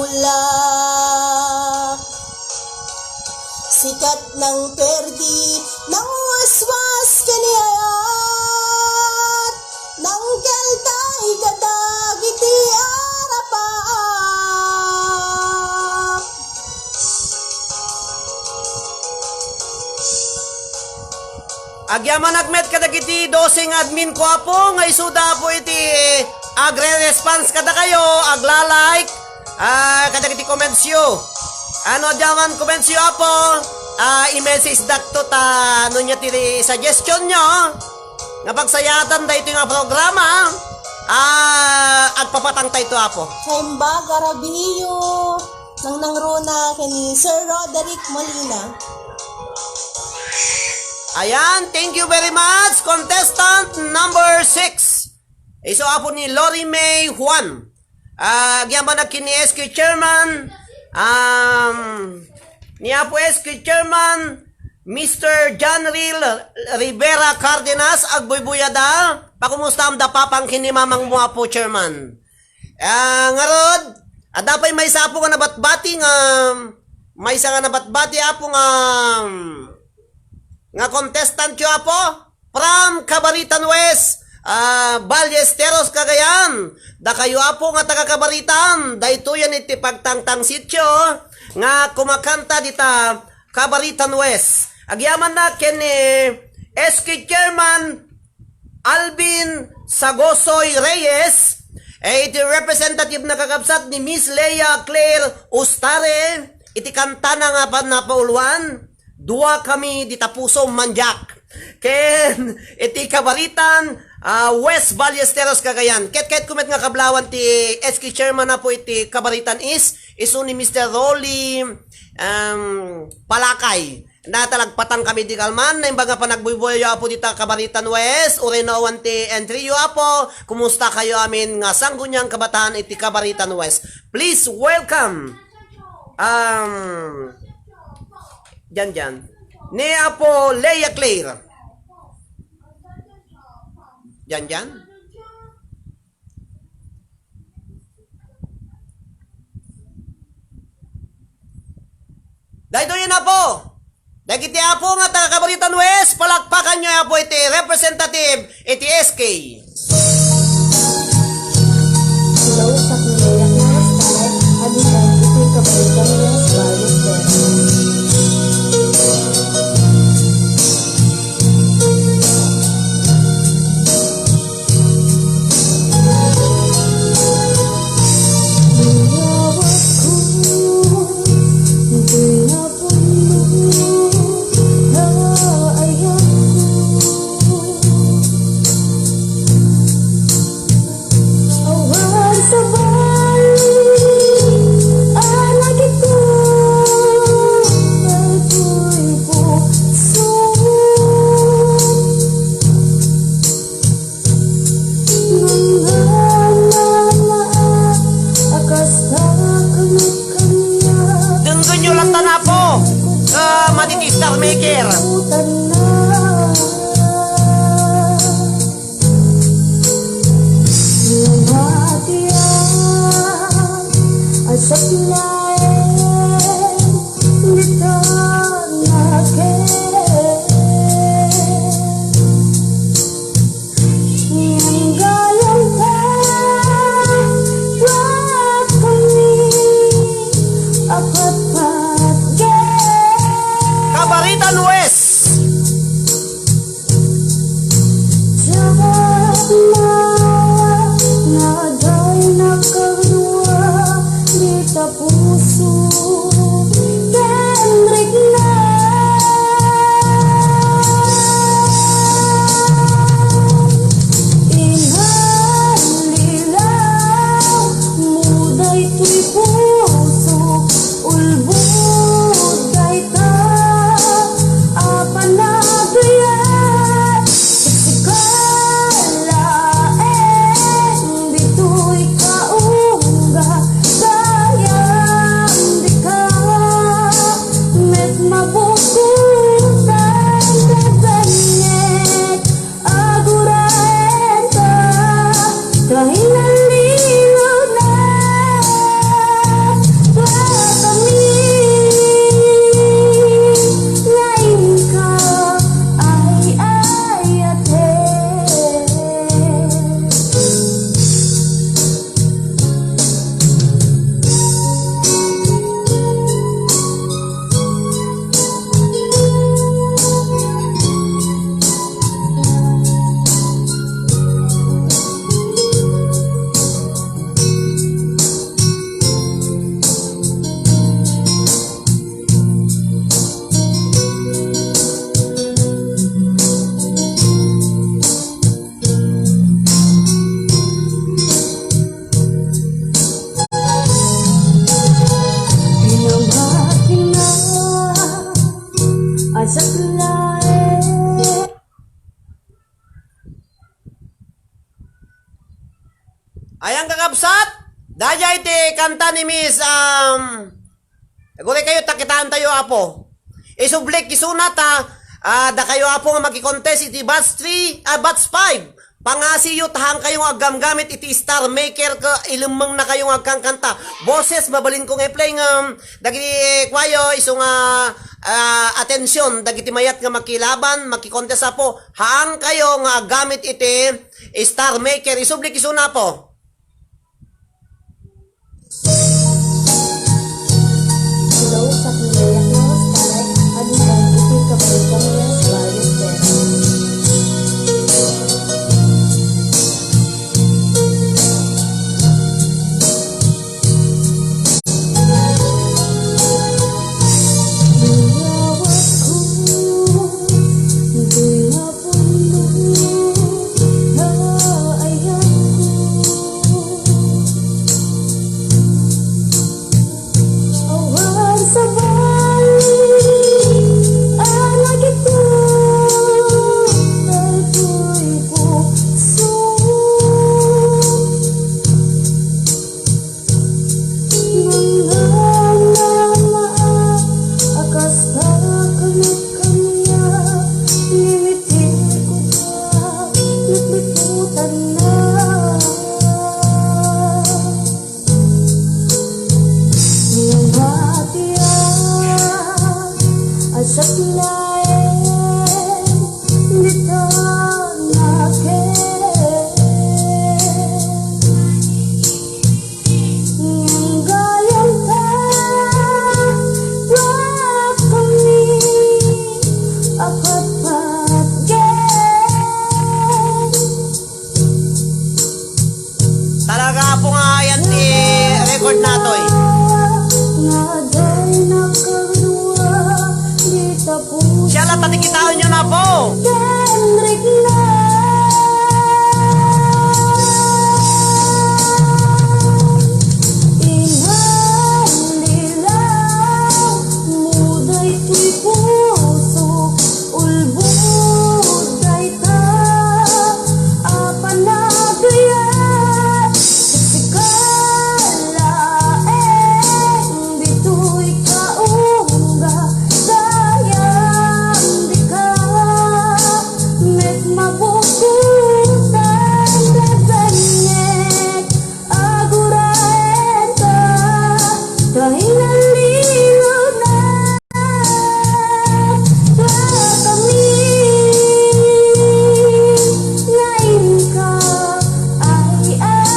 Ulak. Sikat nang perdi, nang waswas ken ni ayat, nang kelta ikadag iti arapaak. Agyamanak met kadagiti dose nga admin ko, Apo, nga isuda, Apo, iti agre-response kadakayo, agla-like, ah, kadagiti commentsyo. Ano diay man commentsyo, Apo? Ah, i-message dakto ta no ania ti suggestion nyo nga pagsayaatan daytoy nga programa, ah, agpapatang tayo to, Apo. Hembag Arabio, nangnangruna ken ni Sir Roderick Molina. Ayan, thank you very much, contestant number six. Isu, Apo, ni Lori May Juan. Ah, agyamanak ken ni S K Chairman, um, ni Apo S K Chairman, Mister John Real Rivera Cardenas, agbuybuya da. Pakumustaam da papang ken ni mamang mo, Apo Chairman. Ah, ngarud, adda pay maysa, Apo, nga nabatbati nga, maysa nga nabatbati, Apo, nga, nga contestant yo, Apo, from Cabaritan West, ah, Ballesteros, Cagayan. Dakayo, Apo, nga taga Cabaritan, daytoyen iti pagtangtang sitio nga kumakanta dita Cabaritan West. Agyamanna ken ni S K Chairman Alvin Sagosoy Reyes, eh, iti representative na kakabsat ni Miss Leia Claire Ustare, iti kantana nga pa-, napauluan, Dua Kami Dita Puso Mandiak. Ken iti Cabaritan, ah, West Ballesteros, Cagayan. Ket, ket kumet nga kablawan ti S K Chairman, Apo, iti Cabaritan East, isu ni Mister Rolly, um, Palakay. Natalagpatan kami di kalman, naimbag nga panagbuybuyayo, Apo, dita Cabaritan West, uray no awan ti entry yo, Apo, kumusta kayo amin nga Sangguniang Kabataan iti Cabaritan West? Please welcome, um, diyan, diyan. Ni Apo Leia Claire. Diyan, diyan. Daytoy, Apo. Dagiti, Apo, nga taga Cabaritan West, palakpakan nyo, Apo, iti representative iti S K. Hello, sa Pinaya Claros Park, Abitan, iti Cabaritan West, Ballesteros. Denggenyo latta, Apo, ah, madi ti Star Maker. Cabaritan West. Puso, ken rikna. Inallilaw mo daytoy puso, ulbod dayta a panagayat. Sika laeng ditoy kaungga, gayam kanta ni Miss, um, aguray kayo, ta kitaentayo, Apo. Isubli isuna ta, ah, dakayo, Apo, nga maki-contest iti batch three, ah, batch five. Pangasiyo, ta haankayo nga aggamgamit iti Star Maker ket ilemmengnakayo nga agkankanta. Boses, mabalinko nga i-play ngem dagiti kuayo, isu nga, ah, atensyon, dagiti mayat nga makilaban, maki-contest, Apo. Haankayo nga aggamit iti Star Maker. Isubli isuna, Apo. Hello, sa Pinoy Aknawastan, Admiral Bukid Kabayo Gomez, Barrio Sierra. Nangngana a kasta ket kaniak, nimitirko ta, nagbibutanna. Namatian a saklaen, dita naken. Ngem gayam ta, tuakami a patpatgen. Talaga, Apo, nga ayan ti record natoy. Nga adayna kadua, dita Siya latta ti kitaenyo, Apo. Sika laeng ditoy kaungga, gayam dika met mabukutan. Dadengngeg, aguraenta, ta inalingona. Tuakami nga inka ay-ayaten.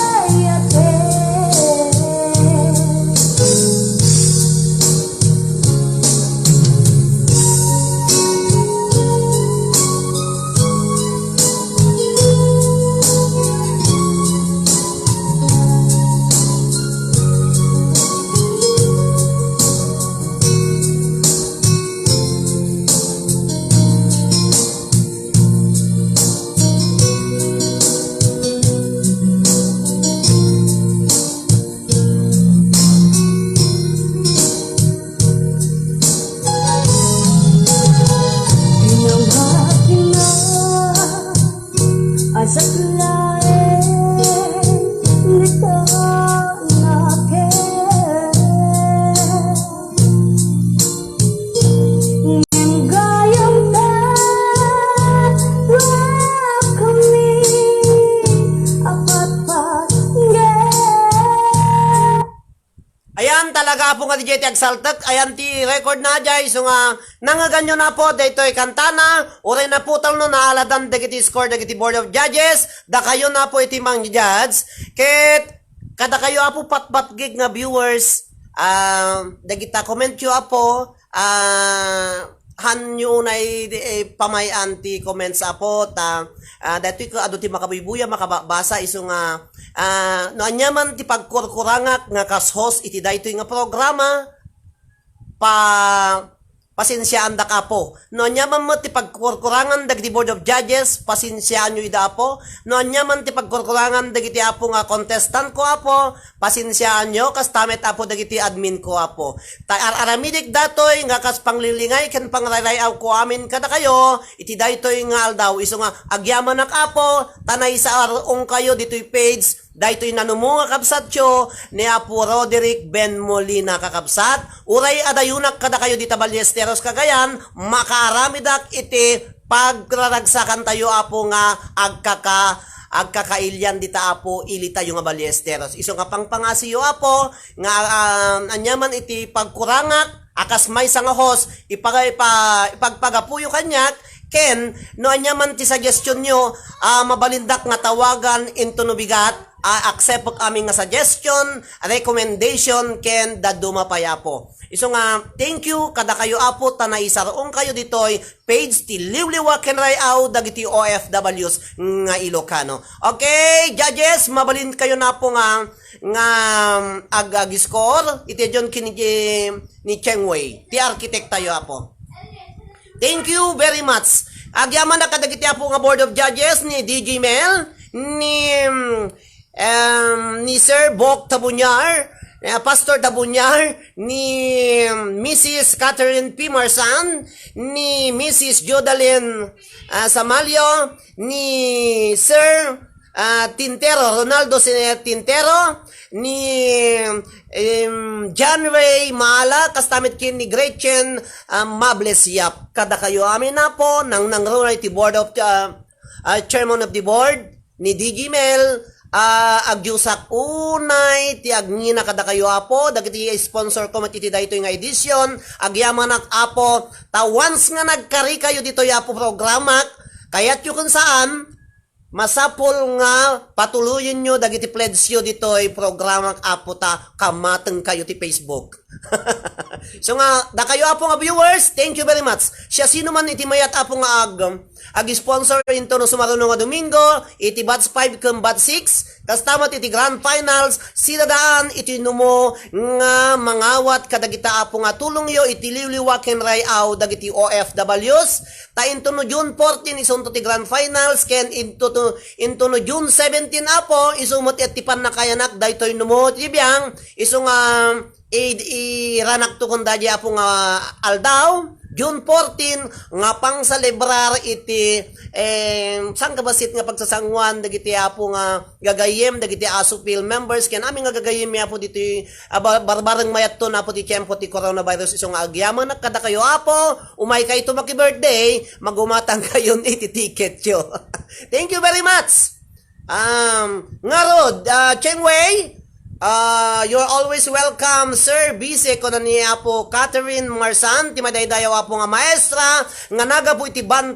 Asaklaen dita naken. Ngem gayam ta, tuakami a patpatgen. Ayan, talaga, Apo, nga diay ti agsaltek. Ayan ti record na diay. So nga, nangngeganyo, Apo, daytoy kantana. Uray naputelno, naaladan dagiti score dagiti Board of Judges. Dakayo, Apo, iti mang-judge. Ket kadakayo, Apo, patpatgek nga viewers, ah, dagita commentyo, Apo, ah, hanyo unay, eh, pamay-an ti comments, Apo, ta, ah, daytoy ket adu ti makabuybuya, makabasa, isu nga, ah, no aniaman ti pagkurkurangak nga kas host iti daytoy nga programa, pa-, pasensiaandak, Apo. No aniaman met ti pagkurkurangan dagiti Board of Judges, pasensiaanyo ida, Apo. No aniaman ti pagkurkurangan dagiti, Apo, nga contestant ko, Apo, pasensiaanyo, kasta met, Apo, dagiti admin ko, Apo. Ta ar-aramidek datoy nga kas panglilingay ken pangrayray-aw ko amin kadakayo iti daytoy nga aldaw. Isu nga agyamanak, Apo, ta naisar-ongkayo ditoy page Daytoy nanumo nga kabsatyo ni Apo Roderick Ben Molina, kakabsat. Uray adayonak kadakayo dita Ballesteros, Cagayan, makaaramidak iti pagraragsakantayo, Apo, nga agkaka-, agkakailian dita, Apo, ilitayo nga Ballesteros. Isu nga pangpangasiyo, Apo, nga, ah, aniaman iti pagkurangak, a kas maysa nga host, ipaga-, ipa-, ipagpagapuyo kaniak, ken no aniaman ti suggestionyo, ah, mabalindak nga tawagan intono bigat, ah, accept amin nga suggestion, recommendation, ken dadduma pay, Apo. Isu nga, thank you kadakayo, Apo, ta naisar-ongkayo ditoy page ti Liwliwa ken Ray-aw dagiti O F Ws nga Ilocano. Okay, judges, mabalinkayo, Apo, nga, nga, um, ag-, ag-score iti dion ken ni, ni Cheng Wei, ti arkitektayo, Apo. Thank you very much. Agyamanak kadagiti, Apo, nga Board of Judges ni D J Mel, ni, um, um, ni Sir Bok Tabunyar, eh, Pastor Tabunyar, ni, um, Missus Catherine P. Marsan, ni Missus Jodalyn, ah, Samalio, ni Sir, ah, Tintero, Ronaldo Sin-, Tintero, ni, em, John Ray Maala, kasta met ken ni Gretchen, ah, Mables Yap. Kadakayo amin, Apo, nangnangruna iti board of, ah, ah, chairman of the board, ni D J Mel, ah, agdiusak unay ti agngina kadakayo, Apo, dagiti sponsor ko met iti daytoy nga edisyon. Agyamanak, Apo, ta once nga nagkarikayo ditoy, Apo, programak, kayatyo ken saan, masapul nga patuloyenyo dagiti pledge-yo ditoy programak, Apo, ta kamatengkayo ti Facebook. So nga, dakayo, Apo, nga viewers, thank you very much. Siasinoman iti mayat, Apo, nga ag-, ag-sponsor intono sumaruno nga Domingo, iti batch five ken batch six, kasta met iti grand finals, sidadaan iti numo nga mangawat kadagita, Apo, nga tulongyo iti Liwliwa ken Ray-aw dagiti O F Ws. Ta intono June fourteen, isunto ti grand finals, ken intono, intono June seventeen, Apo, isu met ti pannakayanak daytoy numo ti biang, isu nga i-, iranakto ken daydi, Apo, nga aldaw, June fourteen, nga pangselebrar iti, eh, sangkabassit nga pagsasanguan dagiti, Apo, nga gagayyem, dagiti Asupil members, ken amin nga gagayyem, Apo, ditoy, ah, bar-, barbareng mayatton, Apo, ti tiempo ti coronavirus, isu nga agyamanak kadakayo, Apo, umaykayto maki-birthday, magumatangkayon iti ticketyo. Thank you very much. Um, ngarud, ah, Cheng Wei, ah, you're always welcome, Sir Bise, kuna ni Apo Catherine Marsan, ti madaydayaw, Apo, nga maestra, nga nagapu iti ban-,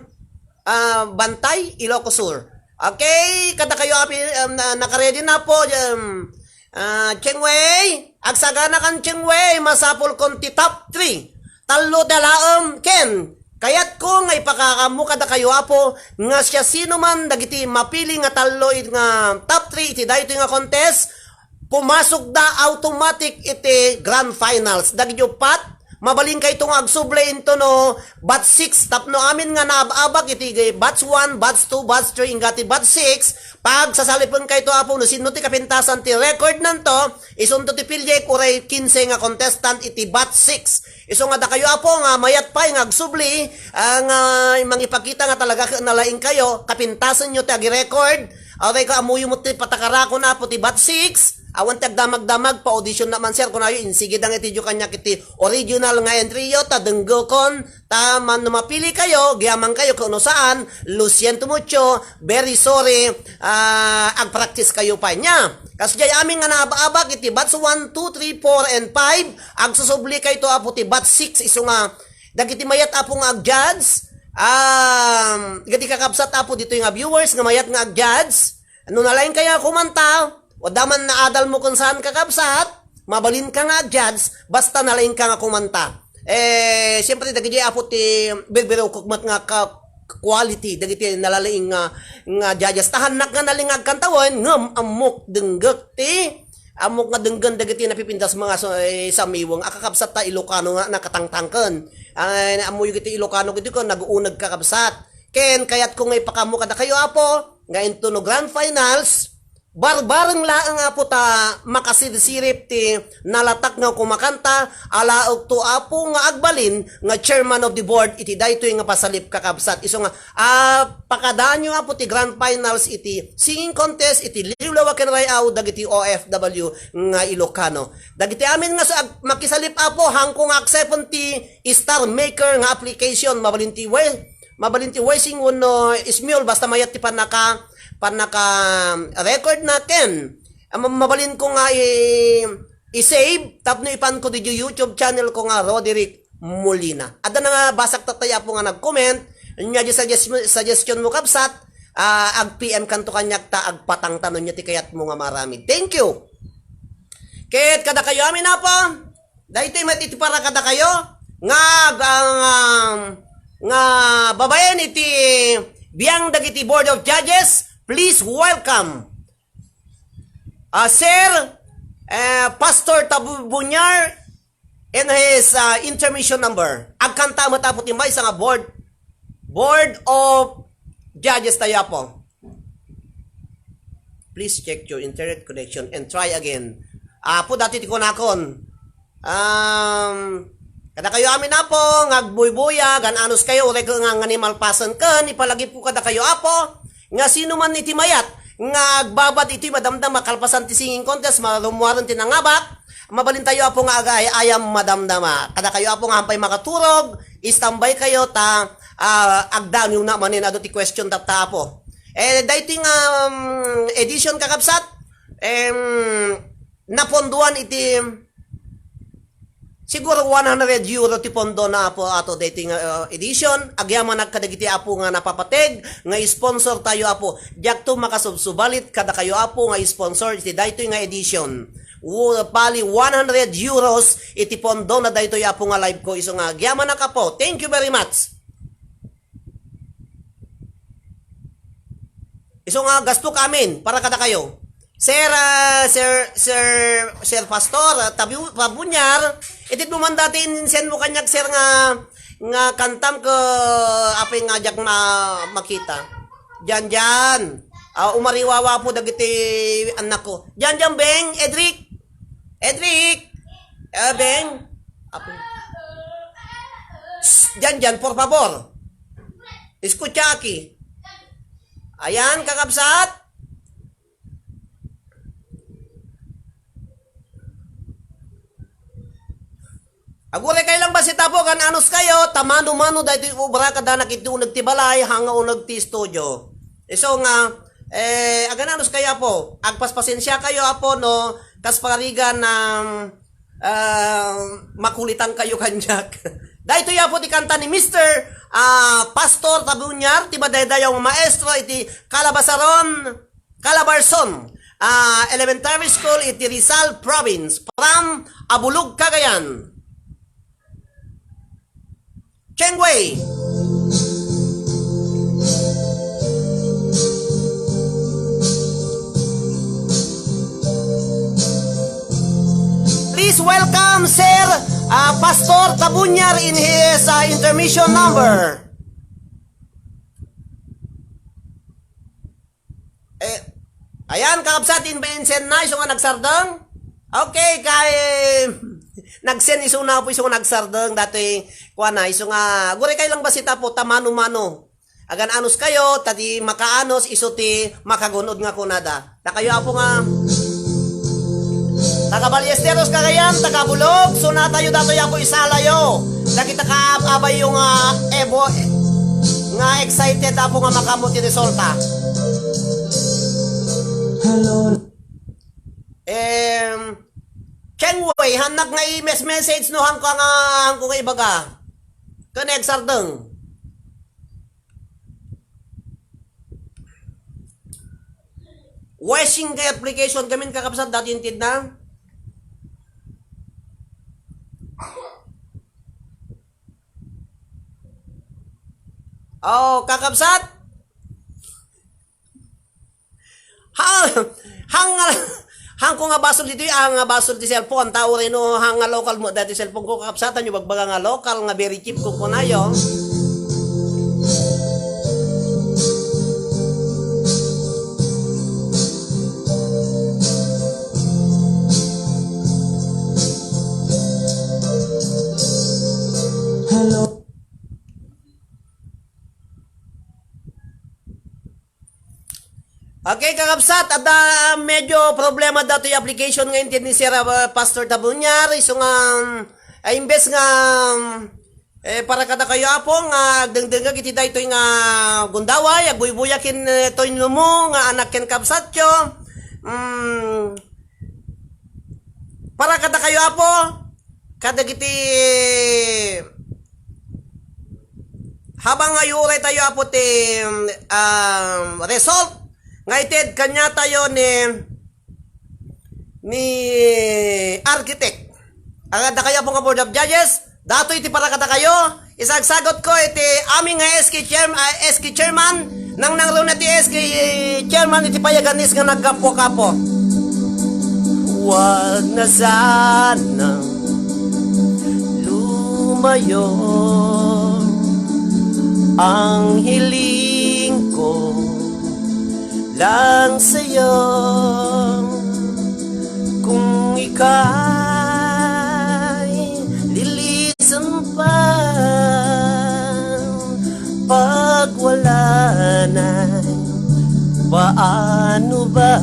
ah, Bantay, Ilocos Sur. Okay, kadakayo, Apo, um, na, nakaready na po, um, ah, Cheng Wei, agsaganakan, Cheng Wei, masapul kon ti top three. Tallo ti alaem, ken, kayatko nga ipakaammo kadakayo, Apo, nga siasinoman dagiti mapili nga tallo it-, nga top three iti daytoy nga contest, pumasokda automatic iti grand finals. Dagiti uppat, mabalinkayto nga agsubli intono batch six tapno amin nga naab-abak iti batch one, batch two, batch three, inggati batch six, pagsasalipenkayto, Apo, no sinno ti kapintasan ti record nanto, isunto ti piliek uray kinse nga contestant iti batch six. Isu nga dakayo, Apo, nga mayat pay nga agsubli, ah, nga mangipakita nga talaga ket nalaingkayo, kapintasenyo ti agirecord. Uray ko, ammoyo met ti patakarakon, Apo, ti batch six. Awan ti agdamagdamag, pa-audition na man, sir, kunayo, insigidang iti diyo kaniak iti original nga entry-yo, ta denggekon, ta man no mapilikayo, agyamankayo, ken no saan, lo siento mucho, very sorry, ah, agpractice kayo pay nia. Kasdiay amin nga naab-abak iti batch one, two, three, four, and five, agsusublikayo, Apo, ti batch six, isu nga dagiti mayat, Apo, nga ag-judge, um, dagiti kakabsat, Apo, ditoy nga viewers nga mayat nga ag-judge, no nalaingkayo nga kumanta, o daman naadal mo ken saan, kakabsat, mabalinka nga ag-judge, basta nalaingka nga kumanta. Eh, siyempre, dagiti, Apo, ti birbirokok met nga ka-, quality dagiti nalalaing nga, nga judges. Ta hannak nga nalaing nga agkantawen, ngem ammok denggek ti, ammok nga denggen dagiti napipintas nga so-, eh, samiweng a kakabsat ta Ilocano nga nakatangtangken. Ay, ammoyo iti Ilocano iti ko, nag-uuneg, kakabsat. Ken kayatko nga ipakaammo kadakayo, Apo, nga intono grand finals, Barbareng laeng, Apo, ta makasirsirip ti nalatak nga kumakanta, alaekto, Apo, nga agbalin nga chairman of the board iti daytoy nga pasalip, kakabsat. Isu nga, ah, pakadaanyo, Apo, ti grand finals iti singing contest iti Liwliwa ken Ray-aw dagiti O F W nga Ilocano. Dagiti amin nga sa-, ag-, makisalip, Apo, haanko nga accepten ti star maker nga application, mabalin ti we-, mabalin ti Wesing wenno Ismiol, basta mayat ti pannaka-, pannaka-record na ken, ah, ma-, mabalinko nga i-, i-save tapno ipanko ditoy YouTube channel ko nga Roderick Molina. Adda na nga basak tattay, Apo, nga nag-comment, nya di suggest-, suggestion mo, kabsat, ah, ag-P M kanto kaniak ta agpatangtanon nya ti kayatmo nga maaramid. Thank you. Ket kadakayo amin, Apo, daytoy met iti para kadakayo nga, nga, nga babaen iti biang dagiti Board of Judges, please welcome, ah, Sir, eh, Pastor Tabu-, Bunyar in his, ah, intermission number. Agkanta met, Apo, ti maysa nga board, Board of Judges tayo, Apo. Please check your internet connection and try again. Apo, daytoy ti kunakon. Um, kadakayo amin, Apo, nga agbuybuyag, agan-anos kayo, uray ko nga, nga ni malpasen ken, ipalagipko kadakayo, Apo, nga sino man iti mayat, nga agbabad iti madamdama, kalpasan ti singing contest, marummuaren ti nangabak, mabalin tayo, Apo, nga agay-ayam madamdama. Kadakayo, Apo, nga ampay makaturog, istambay kayo, ta, ah, agdamiw na manen adu ti question tatta, Apo. Eh, daytoy nga, um, edition, kakabsat, em, napondoan iti siguro one hundred euro ti pondo na, Apo, ato daytoy nga, uh, edition. Agyamanak kadagiti, Apo, nga napapateg nga sponsor tayo, Apo. Diakto makasubsubalit kadakayo, Apo, nga sponsor iti daytoy nga edition. Wo-, bali one hundred euros iti pondo na daytoy, Apo, nga live ko. Isu nga agyamanak, Apo. Thank you very much. Isu nga gastok amin para kadakayo. Sir, ah, Sir, Sir, Sir Pastor, ah, Tabu-, Tabunyar, iti mo man daytoy insend mo kaniak, sir, nga, nga kantam ket apay nga diak ma-, makita. Diyan, diyan. Ah, umariwawa po dagiti anak ko. Diyan, diyan, Beng, Edric. Edric. Ah, Beng. Apo. Shh, diyan, diyan, por favor. Escucha aquí. Ayan, kakabsat. Aguray kayo lang bassit, Apo, agan-anos kayo, ta mano-mano daytoy obra, kadanak iti uneg ti balay, haan nga uneg ti studio. Isu nga, eh, agan-anos kayo, Apo. Agpaspasensia kayo, Apo, no, kas parigan na, ah, makulitan kayo kaniak. Daytoy, Apo, ti kanta ni Mister, ah, Pastor Tabunyar, ti madaydayaw nga maestro iti Calabazaron, Calabarzon, ah, Elementary School iti Rizal Province, from Abulog, Cagayan. Cheng Wei. Please welcome Sir, ah, Pastor Tabunyar in his, ah, intermission number. Eh, ayan, kakabsat, in ba insend na, isu nga nagsardeng? Okay, kay, nagsend isu na po, isu nga nagsardeng, daytoy, kuana, isu nga, aguray kayo lang bassit, Apo, ta mano-mano. Agan-anos kayo, ta ti makaanos, isu ti makagun-od nga kunada. Dakayo, Apo, nga, taga Ballesteros, Cagayan, taga Bulog, sunatayo datoy, Apo, isalayo. Dagita kaabayo nga ebo, nga excited, Apo, nga makaammo ti resulta. Hello. Em, Cheng Wei, hannak nga i-mes-, message no, hanko nga, hanko nga ibaga. Ken agsardeng. Washing kay application gamin, kakabsat, daytoy intedna. Oh, kakabsat. Ha, hang, hang ko nga basol ditoy, ah, nga basol ti cellphone. Tao reno, hang nga local mo, daytoy cellphone ko, kakabsatan nyo, bagbaga nga local, nga very cheap, kukunayo. Okay, kakabsat, adda medyo problema datoy application nga inted ni Sir, ah, Pastor Tabuniar, isu nga, um, ay, imbes nga, um, eh, para kadakayo, Apo, nga agdengdengngeg iti daytoy nga gundaway, agbuybuya ken, eh, toy numo nga anak ken kabsatyo. Mm, para kadakayo, Apo, kadagiti habang nga iuray tayo, Apo, ti, um, result nga ited kaniatayo ni, ni architect. Ang adda kayo, Apo, nga Board of Judges, datoy iti para kadakayo, isagsagot ko iti amin nga S K chairm-, ah, S K chairman, nangnangruna ti S K chairman iti payagan-is nga naggapu-gapu. Huwag na sana lumayo. Ang hiling ko lang sa'yo, kung ika'y lilisan pa, pag wala na, paano ba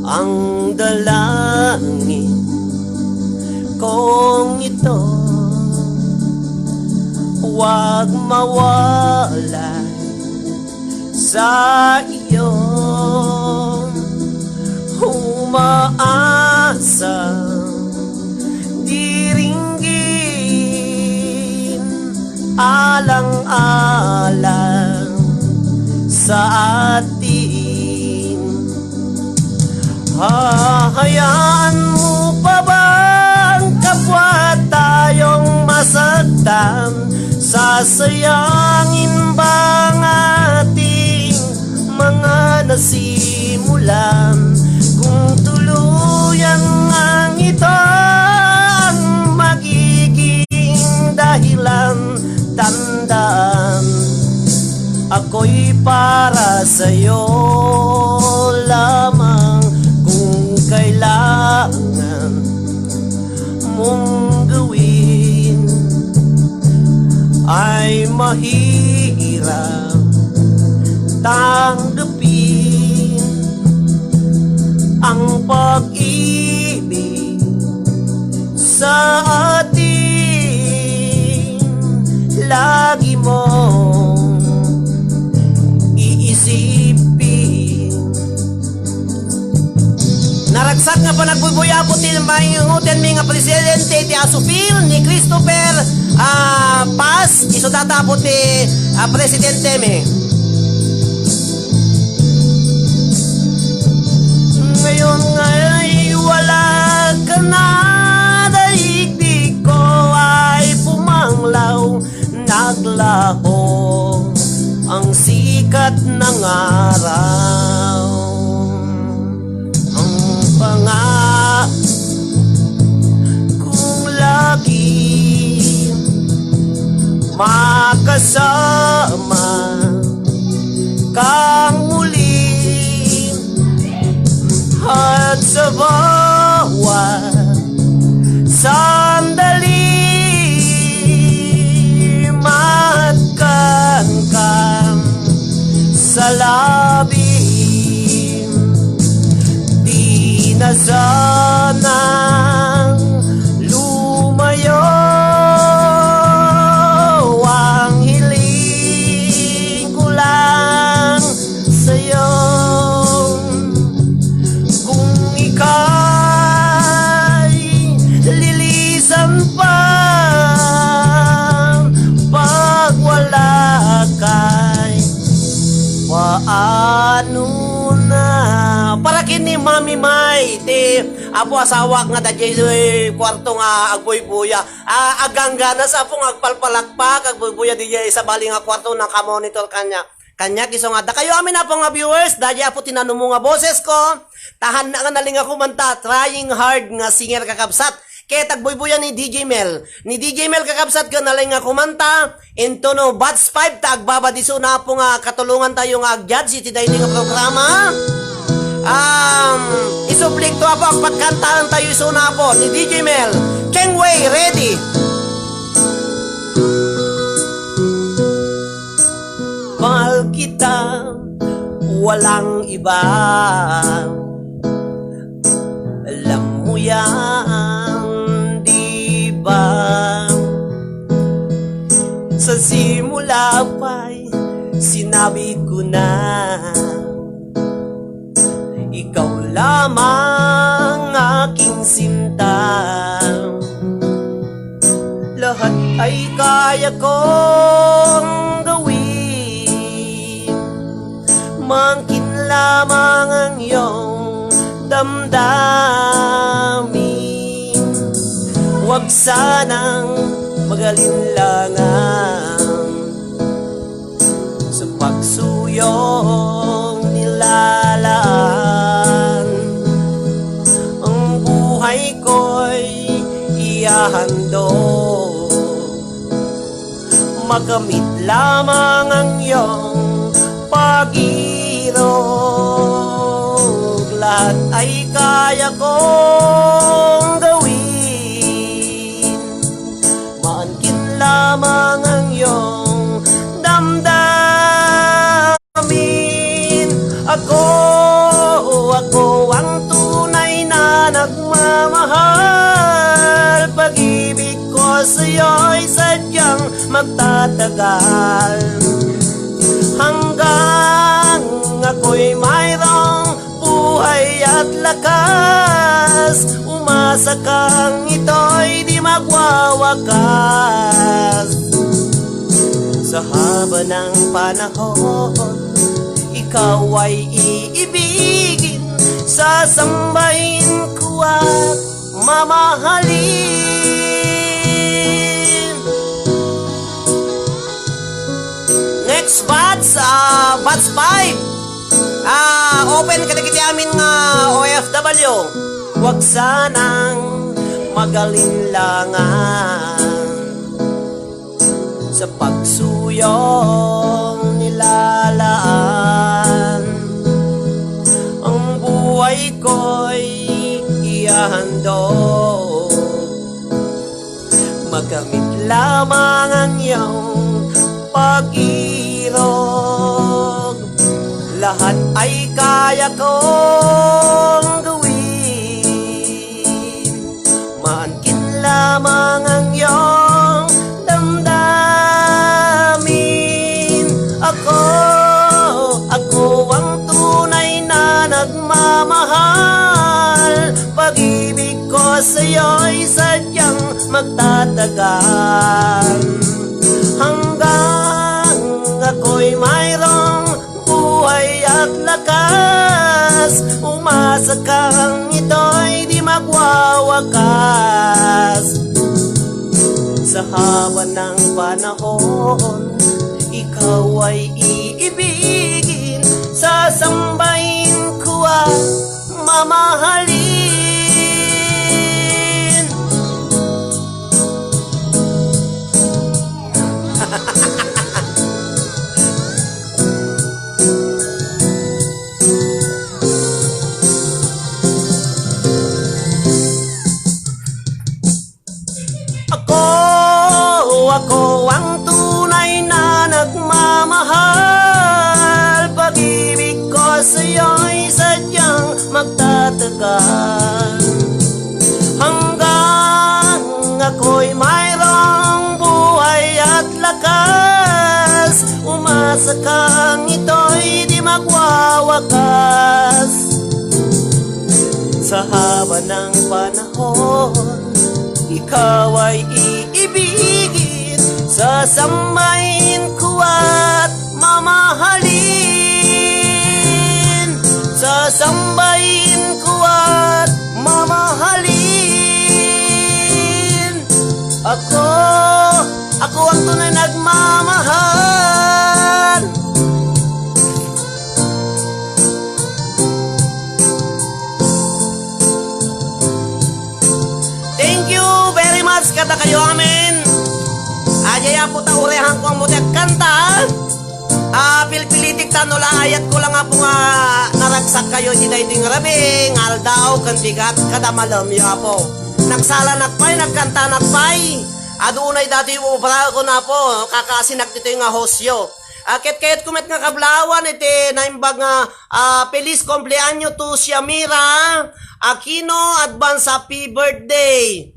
ang dalangin kong ito? Huwag mawala sa iyong umaasa, diringgin alang-alang sa atin. Hahayaan mo pa bang kapwa tayong masaktan? Sasayangin ba ang ating mga nasimulan? Kung tuluyan ngang ito ang magiging dahilan, tandaan, ako'y para sa'yo lamang. Kung kailangan mong gawin ay mahirap tanggapin ang pag-ibig sa atin, lagi mong iisipin. Naragsak nga panagbuybuyabo ti mainguten mi nga presidente ti ASUFIL ni Christopher, ah, Paz, isu data po ti, ah, presidente mi. Ngayon nga'y wala ka na, daigdig ko ay pumanglaw, naglaho ang sikat ng araw. Ang pangakong lagi makasama kang muli, at sa bawat sandali, matkankam sa labi. Di na sanang lumayo. Ang hiling ko lang sa'yo, kung ika'y lilisan pa, pag wala ka'y paano na. Para ken ni Mami May, ti apo asawak nga daydiay kwarto nga agbuybuya. Ah, aggangganas, apo, nga agpalpalakpak, agbuybuya daydiay sabali nga kwarto, nakamonitor kaniak. Kaniak isu nga, dakayo amin, apo, nga viewers, daydiay, apo, ti nanumo nga boses ko, tahan na nga nalingako man ta, trying hard nga singer, kakabsat. Ket agbuybuya ni D J Mel. Ni D J Mel, kakabsat, ket nalingako man ta, intono batch five ta agbabad isuna, apo, nga katulongan tayo nga ag-judge iti daytoy nga programa. Um, isubli to, apo, agpatkantaen tayo isuna, apo, ni D J Mel. Cheng Wei, ready. Walang iba. Alam mo yan, di ba? Sa simula pa'y sinabi ko na, ikaw lamang aking sinta. Lahat ay kaya kong gawin. Maangkin lamang ang iyong damdamin. Huwag sanang mag-alinlangan sa pagsuyong nilalaan. Ang buhay ko'y ihahandog. Makamit lamang ang iyong pag-irog. Lahat ay kaya kong gawin. Maangkin lamang ang iyong damdamin. Ako, ako ang tunay na nagmamahal. Pag-ibig ko sa'yo'y sadyang magtatagal. Hanggang ako'y mayroong buhay at lakas, umasa kang ito'y di magwawakas. Sa haba ng panahon, ikaw ay iibigin, sasambahin ko at mamahalin. Next batch, ah, batch five. Ah, open kadagiti amin nga O F W. Huwag sanang mag-alinlangan sa pagsuyong nilalaan. Ang buhay ko'y ihahandog. Makamit lamang ang iyong pag-irog. Lahat ay kaya kong gawin. Maangkin lamang ang iyong damdamin. Ako, ako ang tunay na nagmamahal. Pag-ibig ko sa'yo'y sadyang magtatagal. Hanggang ako'y mayroong buhay at lakas, umasa kang ito'y di magwawakas. Sa haba ng panahon, ikaw ay iibigin, sasambahin ko at mamahalin. Ako, ako ang tunay na nagmamahal. Pag-ibig ko sa'yo'y sadyang magtatagal. Hanggang ako'y mayroong buhay at lakas, umasa kang ito'y di magwawakas. Sa haba ng panahon, ikaw ay iibigin, sasambahin ko at mamahalin. Sasambahin ko at mamahalin. Ako, ako ang tunay nagmamahal. Thank you very much kadakayo amin. Ajay, Apo, ta urihan ko ang mutek kanta. Ah, pilpilitik ta no la ayat ko lang, Apo, nga naragsak kayo iti daytoy nga rabii, nga aldaw, ken bigat, kada malemyo, Apo. Nagsalanak pay, nagkantanak pay. Adunay datoy obraekon, Apo, kakasinak ditoy nga hostyo. Ah, ket kayatko met nga kablawan iti naimbag nga, ah, feliz cumpleaños to Shamira Aquino, advance happy birthday.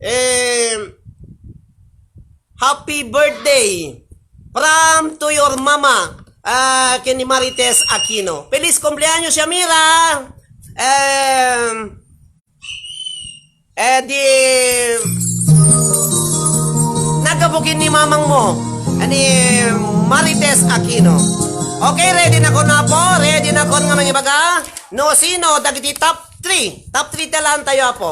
Eh, happy birthday from to your mama, ah, ken ni Marites Aquino. Feliz cumpleaños, Shamira. Em, Eh, di, nagabugin ni mamang mo, ni Marites Aquino. Okay, ready na ko na po. Ready na ko nga mangibaga. No, sino? Dagiti top three. Top three talan tayo, apo.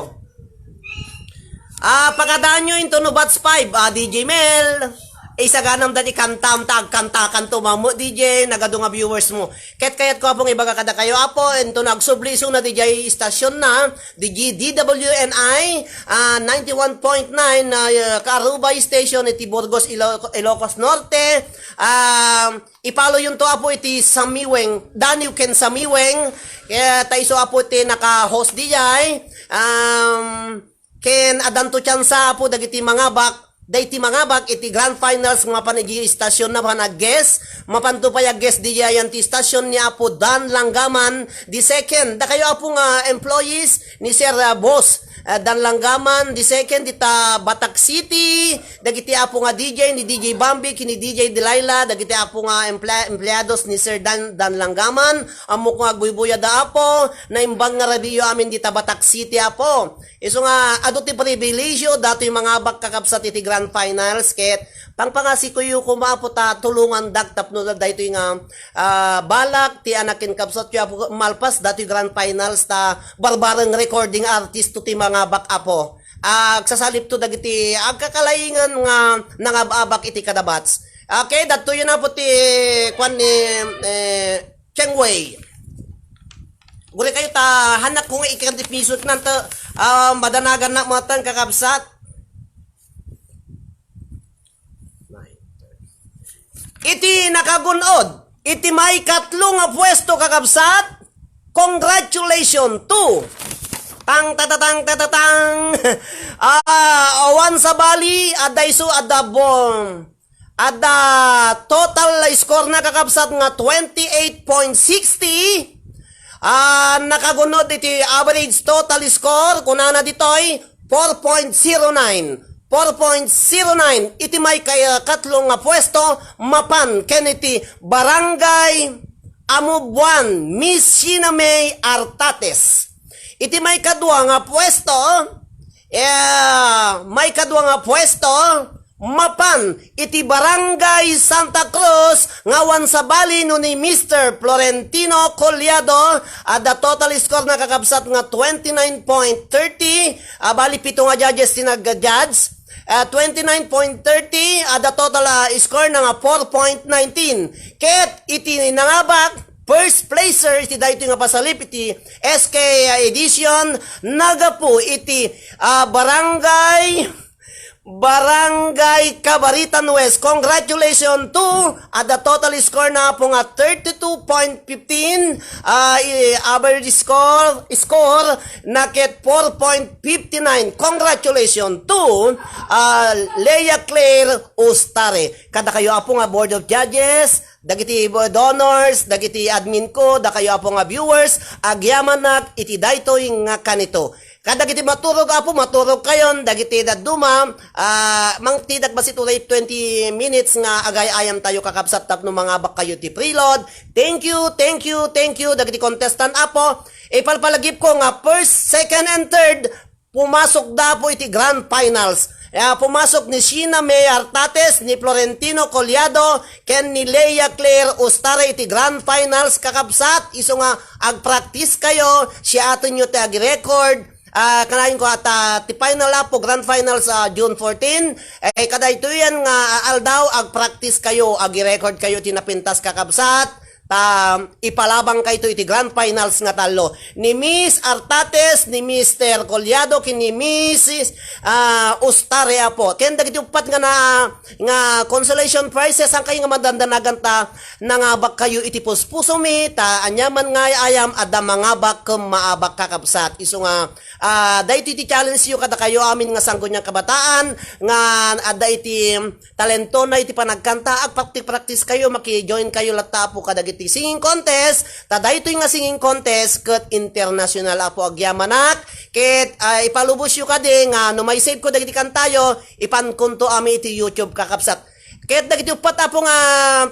Ah, pagadaanyo into no batch five. Ah, D J Mel. Isaganam dati kantam, ta agkantakan to, mamo, D J. Nagadu nga viewers mo. Ket kayatko, Apo, nga ibaga kadakayo, Apo, inton agsubli isuna didiay istasionna, didiay D W N I, ah, ninety-one point nine, ah, Kaarubay Station iti Burgos, Ilo-, Ilocos Norte. Ah, i-follow-yonto, Apo, iti Samiweng, Daniw ken Samiweng. Kaya ta isu, Apo, ti naka-host diay. Um, Ken addanto tiansa, Apo, dagiti mangabak, dagiti mangabak iti grand finals nga mapan idiay istasionna pan ag-guest, mapanto pay ag-guest diay ayan ti istasion ni Apo Dan Langgaman the second. Dakayo, Apo, nga employees ni Sir, ah, Boss, ah, Dan Langgaman the second, dita Batak City, dagiti, Apo, nga D J ni D J Bambi, ken ni D J Delilah, dagiti, Apo, nga emple-, empleados ni Sir Dan, Dan Langgaman, ammok nga agbuybuyada, Apo, naimbag nga rabiiyo amin dita Batak City, Apo. Isu nga, adu ti pribilegio datoy mangabak, kakabsat, iti grand finals, ket pangpangasikoyo koma, Apo, ta tulongandak tapno daytoy nga, ah, balak ti anak ken kabsatyo, Apo, malpas datoy grand finals ta barbareng recording artist to ti mangabak, Apo. Ah, agsasalipto dagiti agkakalaingan nga nangab-abak iti kada batch. Okay, dattoyen, Apo, ti kuan ni, eh, Cheng Wei. Guri kayo ta, hanak ko nga ikan ti pisot nan ta, ah, madanagan na mo tan kakabsat. Iti nakagun-od, iti maikatlo nga puesto, kakabsat, congratulations to tang tatatang tatatang. Ah, awan sabali, adda isu, adda bom. Adda total score na, kakabsat, nga twenty-eight point sixty. Ah, nakagunod iti average total score, kunana ditoy, four point zero nine. Four point zero nine. Iti maikatlo nga puesto, mapan ken iti Barangay Amubuan, Miss Sina May Artates. Iti maikadua nga puesto, eh, maikadua nga puesto, mapan iti Barangay Santa Cruz nga awan sabali no ni Mister Florentino Collado, adda total score na, kakabsat, nga twenty-nine point thirty, ah, bali pito nga judges ti nag-judge, ah, twenty-nine point thirty, adda total, ah, score na nga four point nineteen. Ket iti nangabak, first placer iti daytoy nga pasalip iti S K edition, nagapu iti, ah, Barangay Barangay Cabaritan West. Congratulations to, adda total score na, Apo, nga thirty-two point fifteen, ah, i-, average score, score na ket four point fifty-nine. Congratulations to, ah, Leia Claire Ustare. Kadakayo, Apo, nga board of judges, dagiti donors, dagiti admin ko, dakayo, Apo, nga viewers, agyamanak iti daytoy nga kanito. Kadagiti maturog, Apo, maturog kayon, dagiti dadduma, ah, mangtidak bassit uray twenty minutes nga agay-ayam tayo, kakabsat, tapno mangabak kayo ti preload. Thank you, thank you, thank you, dagiti contestant, Apo. Ipalpalagip ko nga first, second, and third, pumasok da, Apo, iti grand finals. Eh, pumasok ni Sheena May Artates, ni Florentino Collado, ken ni Leia Claire Ustare iti grand finals, kakabsat, isu nga agpractice kayo, siatenyo ti agi-record. Ah, kanayon ko ata ti final, Apo, grand finals, ah, June fourteen. Eh, kadaytoyan nga, ah, aldaw, agpractice kayo, agi-record kayo ti napintas, kakabsat. ta ipalabang kayto iti grand finals nga tallo, ni Miss Artates, ni Mister Collado, ken ni Missus, ah, Ustare, Apo. Ken dagiti uppat nga na, nga consolation prizes, saan kayo nga madandanaganta, nangabak kayo iti puspusomi, ta aniaman nga ay-ayam, adda mangabak ken maabak, kakabsat. Isu nga, ah, daytoy ti challenge yo kadakayo amin nga Sangguniang Kabataan, nga adda iti talentona iti panagkanta, agpraktik-praktis kayo, maki-join kayo latta, Apo, kadagiti singing contest, ta daytoy nga singing contest ket international, Apo, agyamanak, ket, ah, ipalubos yo kadi nga no ma-save ko dagiti kantayo, ipankonto amin iti YouTube, kakabsat. Ket dagiti uppat, Apo, nga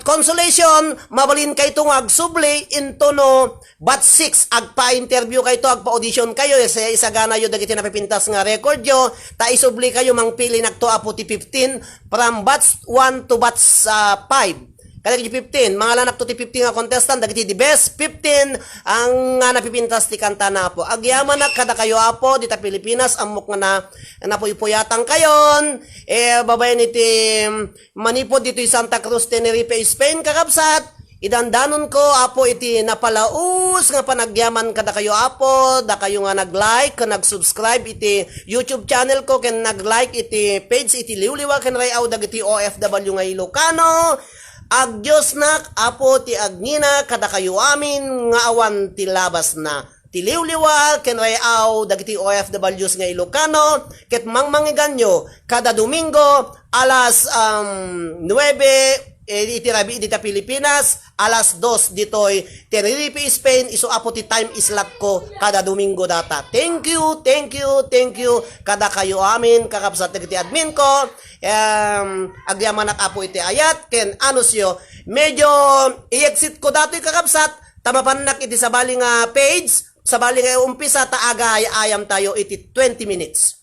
consolation, mabalin kayto nga agsubli into no batch six, agpa-interview kayto, agpa-audition kayo, isa-, isagana yo dagiti napipintas nga record yo, ta isubli kayo, mangpili nakto, Apo, ti fifteen from batch one to batch, ah, five. Kadagiti fifteen, mangalanakto ti fifteen nga contestant, dagiti the best fifteen ang nga napipintas ti kantana, Apo. Agyamanak kadakayo, Apo, dita Pilipinas, ammok nga na, napuypuyatan kayon. Eh, babaen iti manipod ditoy Santa Cruz, Tenerife, Spain, kakabsat. Idandanon ko, Apo, iti napalaus nga panagyaman kadakayo, Apo, dakayo nga nag-like, ken nag-subscribe iti YouTube channel ko, ken nag-like iti page iti Liwliwa ken Ray-aw dagiti O F W nga Ilocano. Agdiosnak, Apo, ti agngina kadakayo amin nga awan ti labasna. Ti Liwliwa ken Ray-aw dagiti O F Ws nga Ilocano, ket mangmangiganyo kada Domingo alas, um, nuebe, eh, iti rabii dita Pilipinas, alas dos ditoy Tenerife, Spain, isu, Apo, ti time slot ko kada Domingo data. Thank you, thank you, thank you kadakayo amin, kakabsat, dagiti admin ko. Em, agyamanak, Apo, iti ayat ken anusyo. Medyo i-exit ko datoy, kakabsat, ta mapannak iti sabali nga page, sabali nga umpisa, ta agay-ayam tayo iti twenty minutes.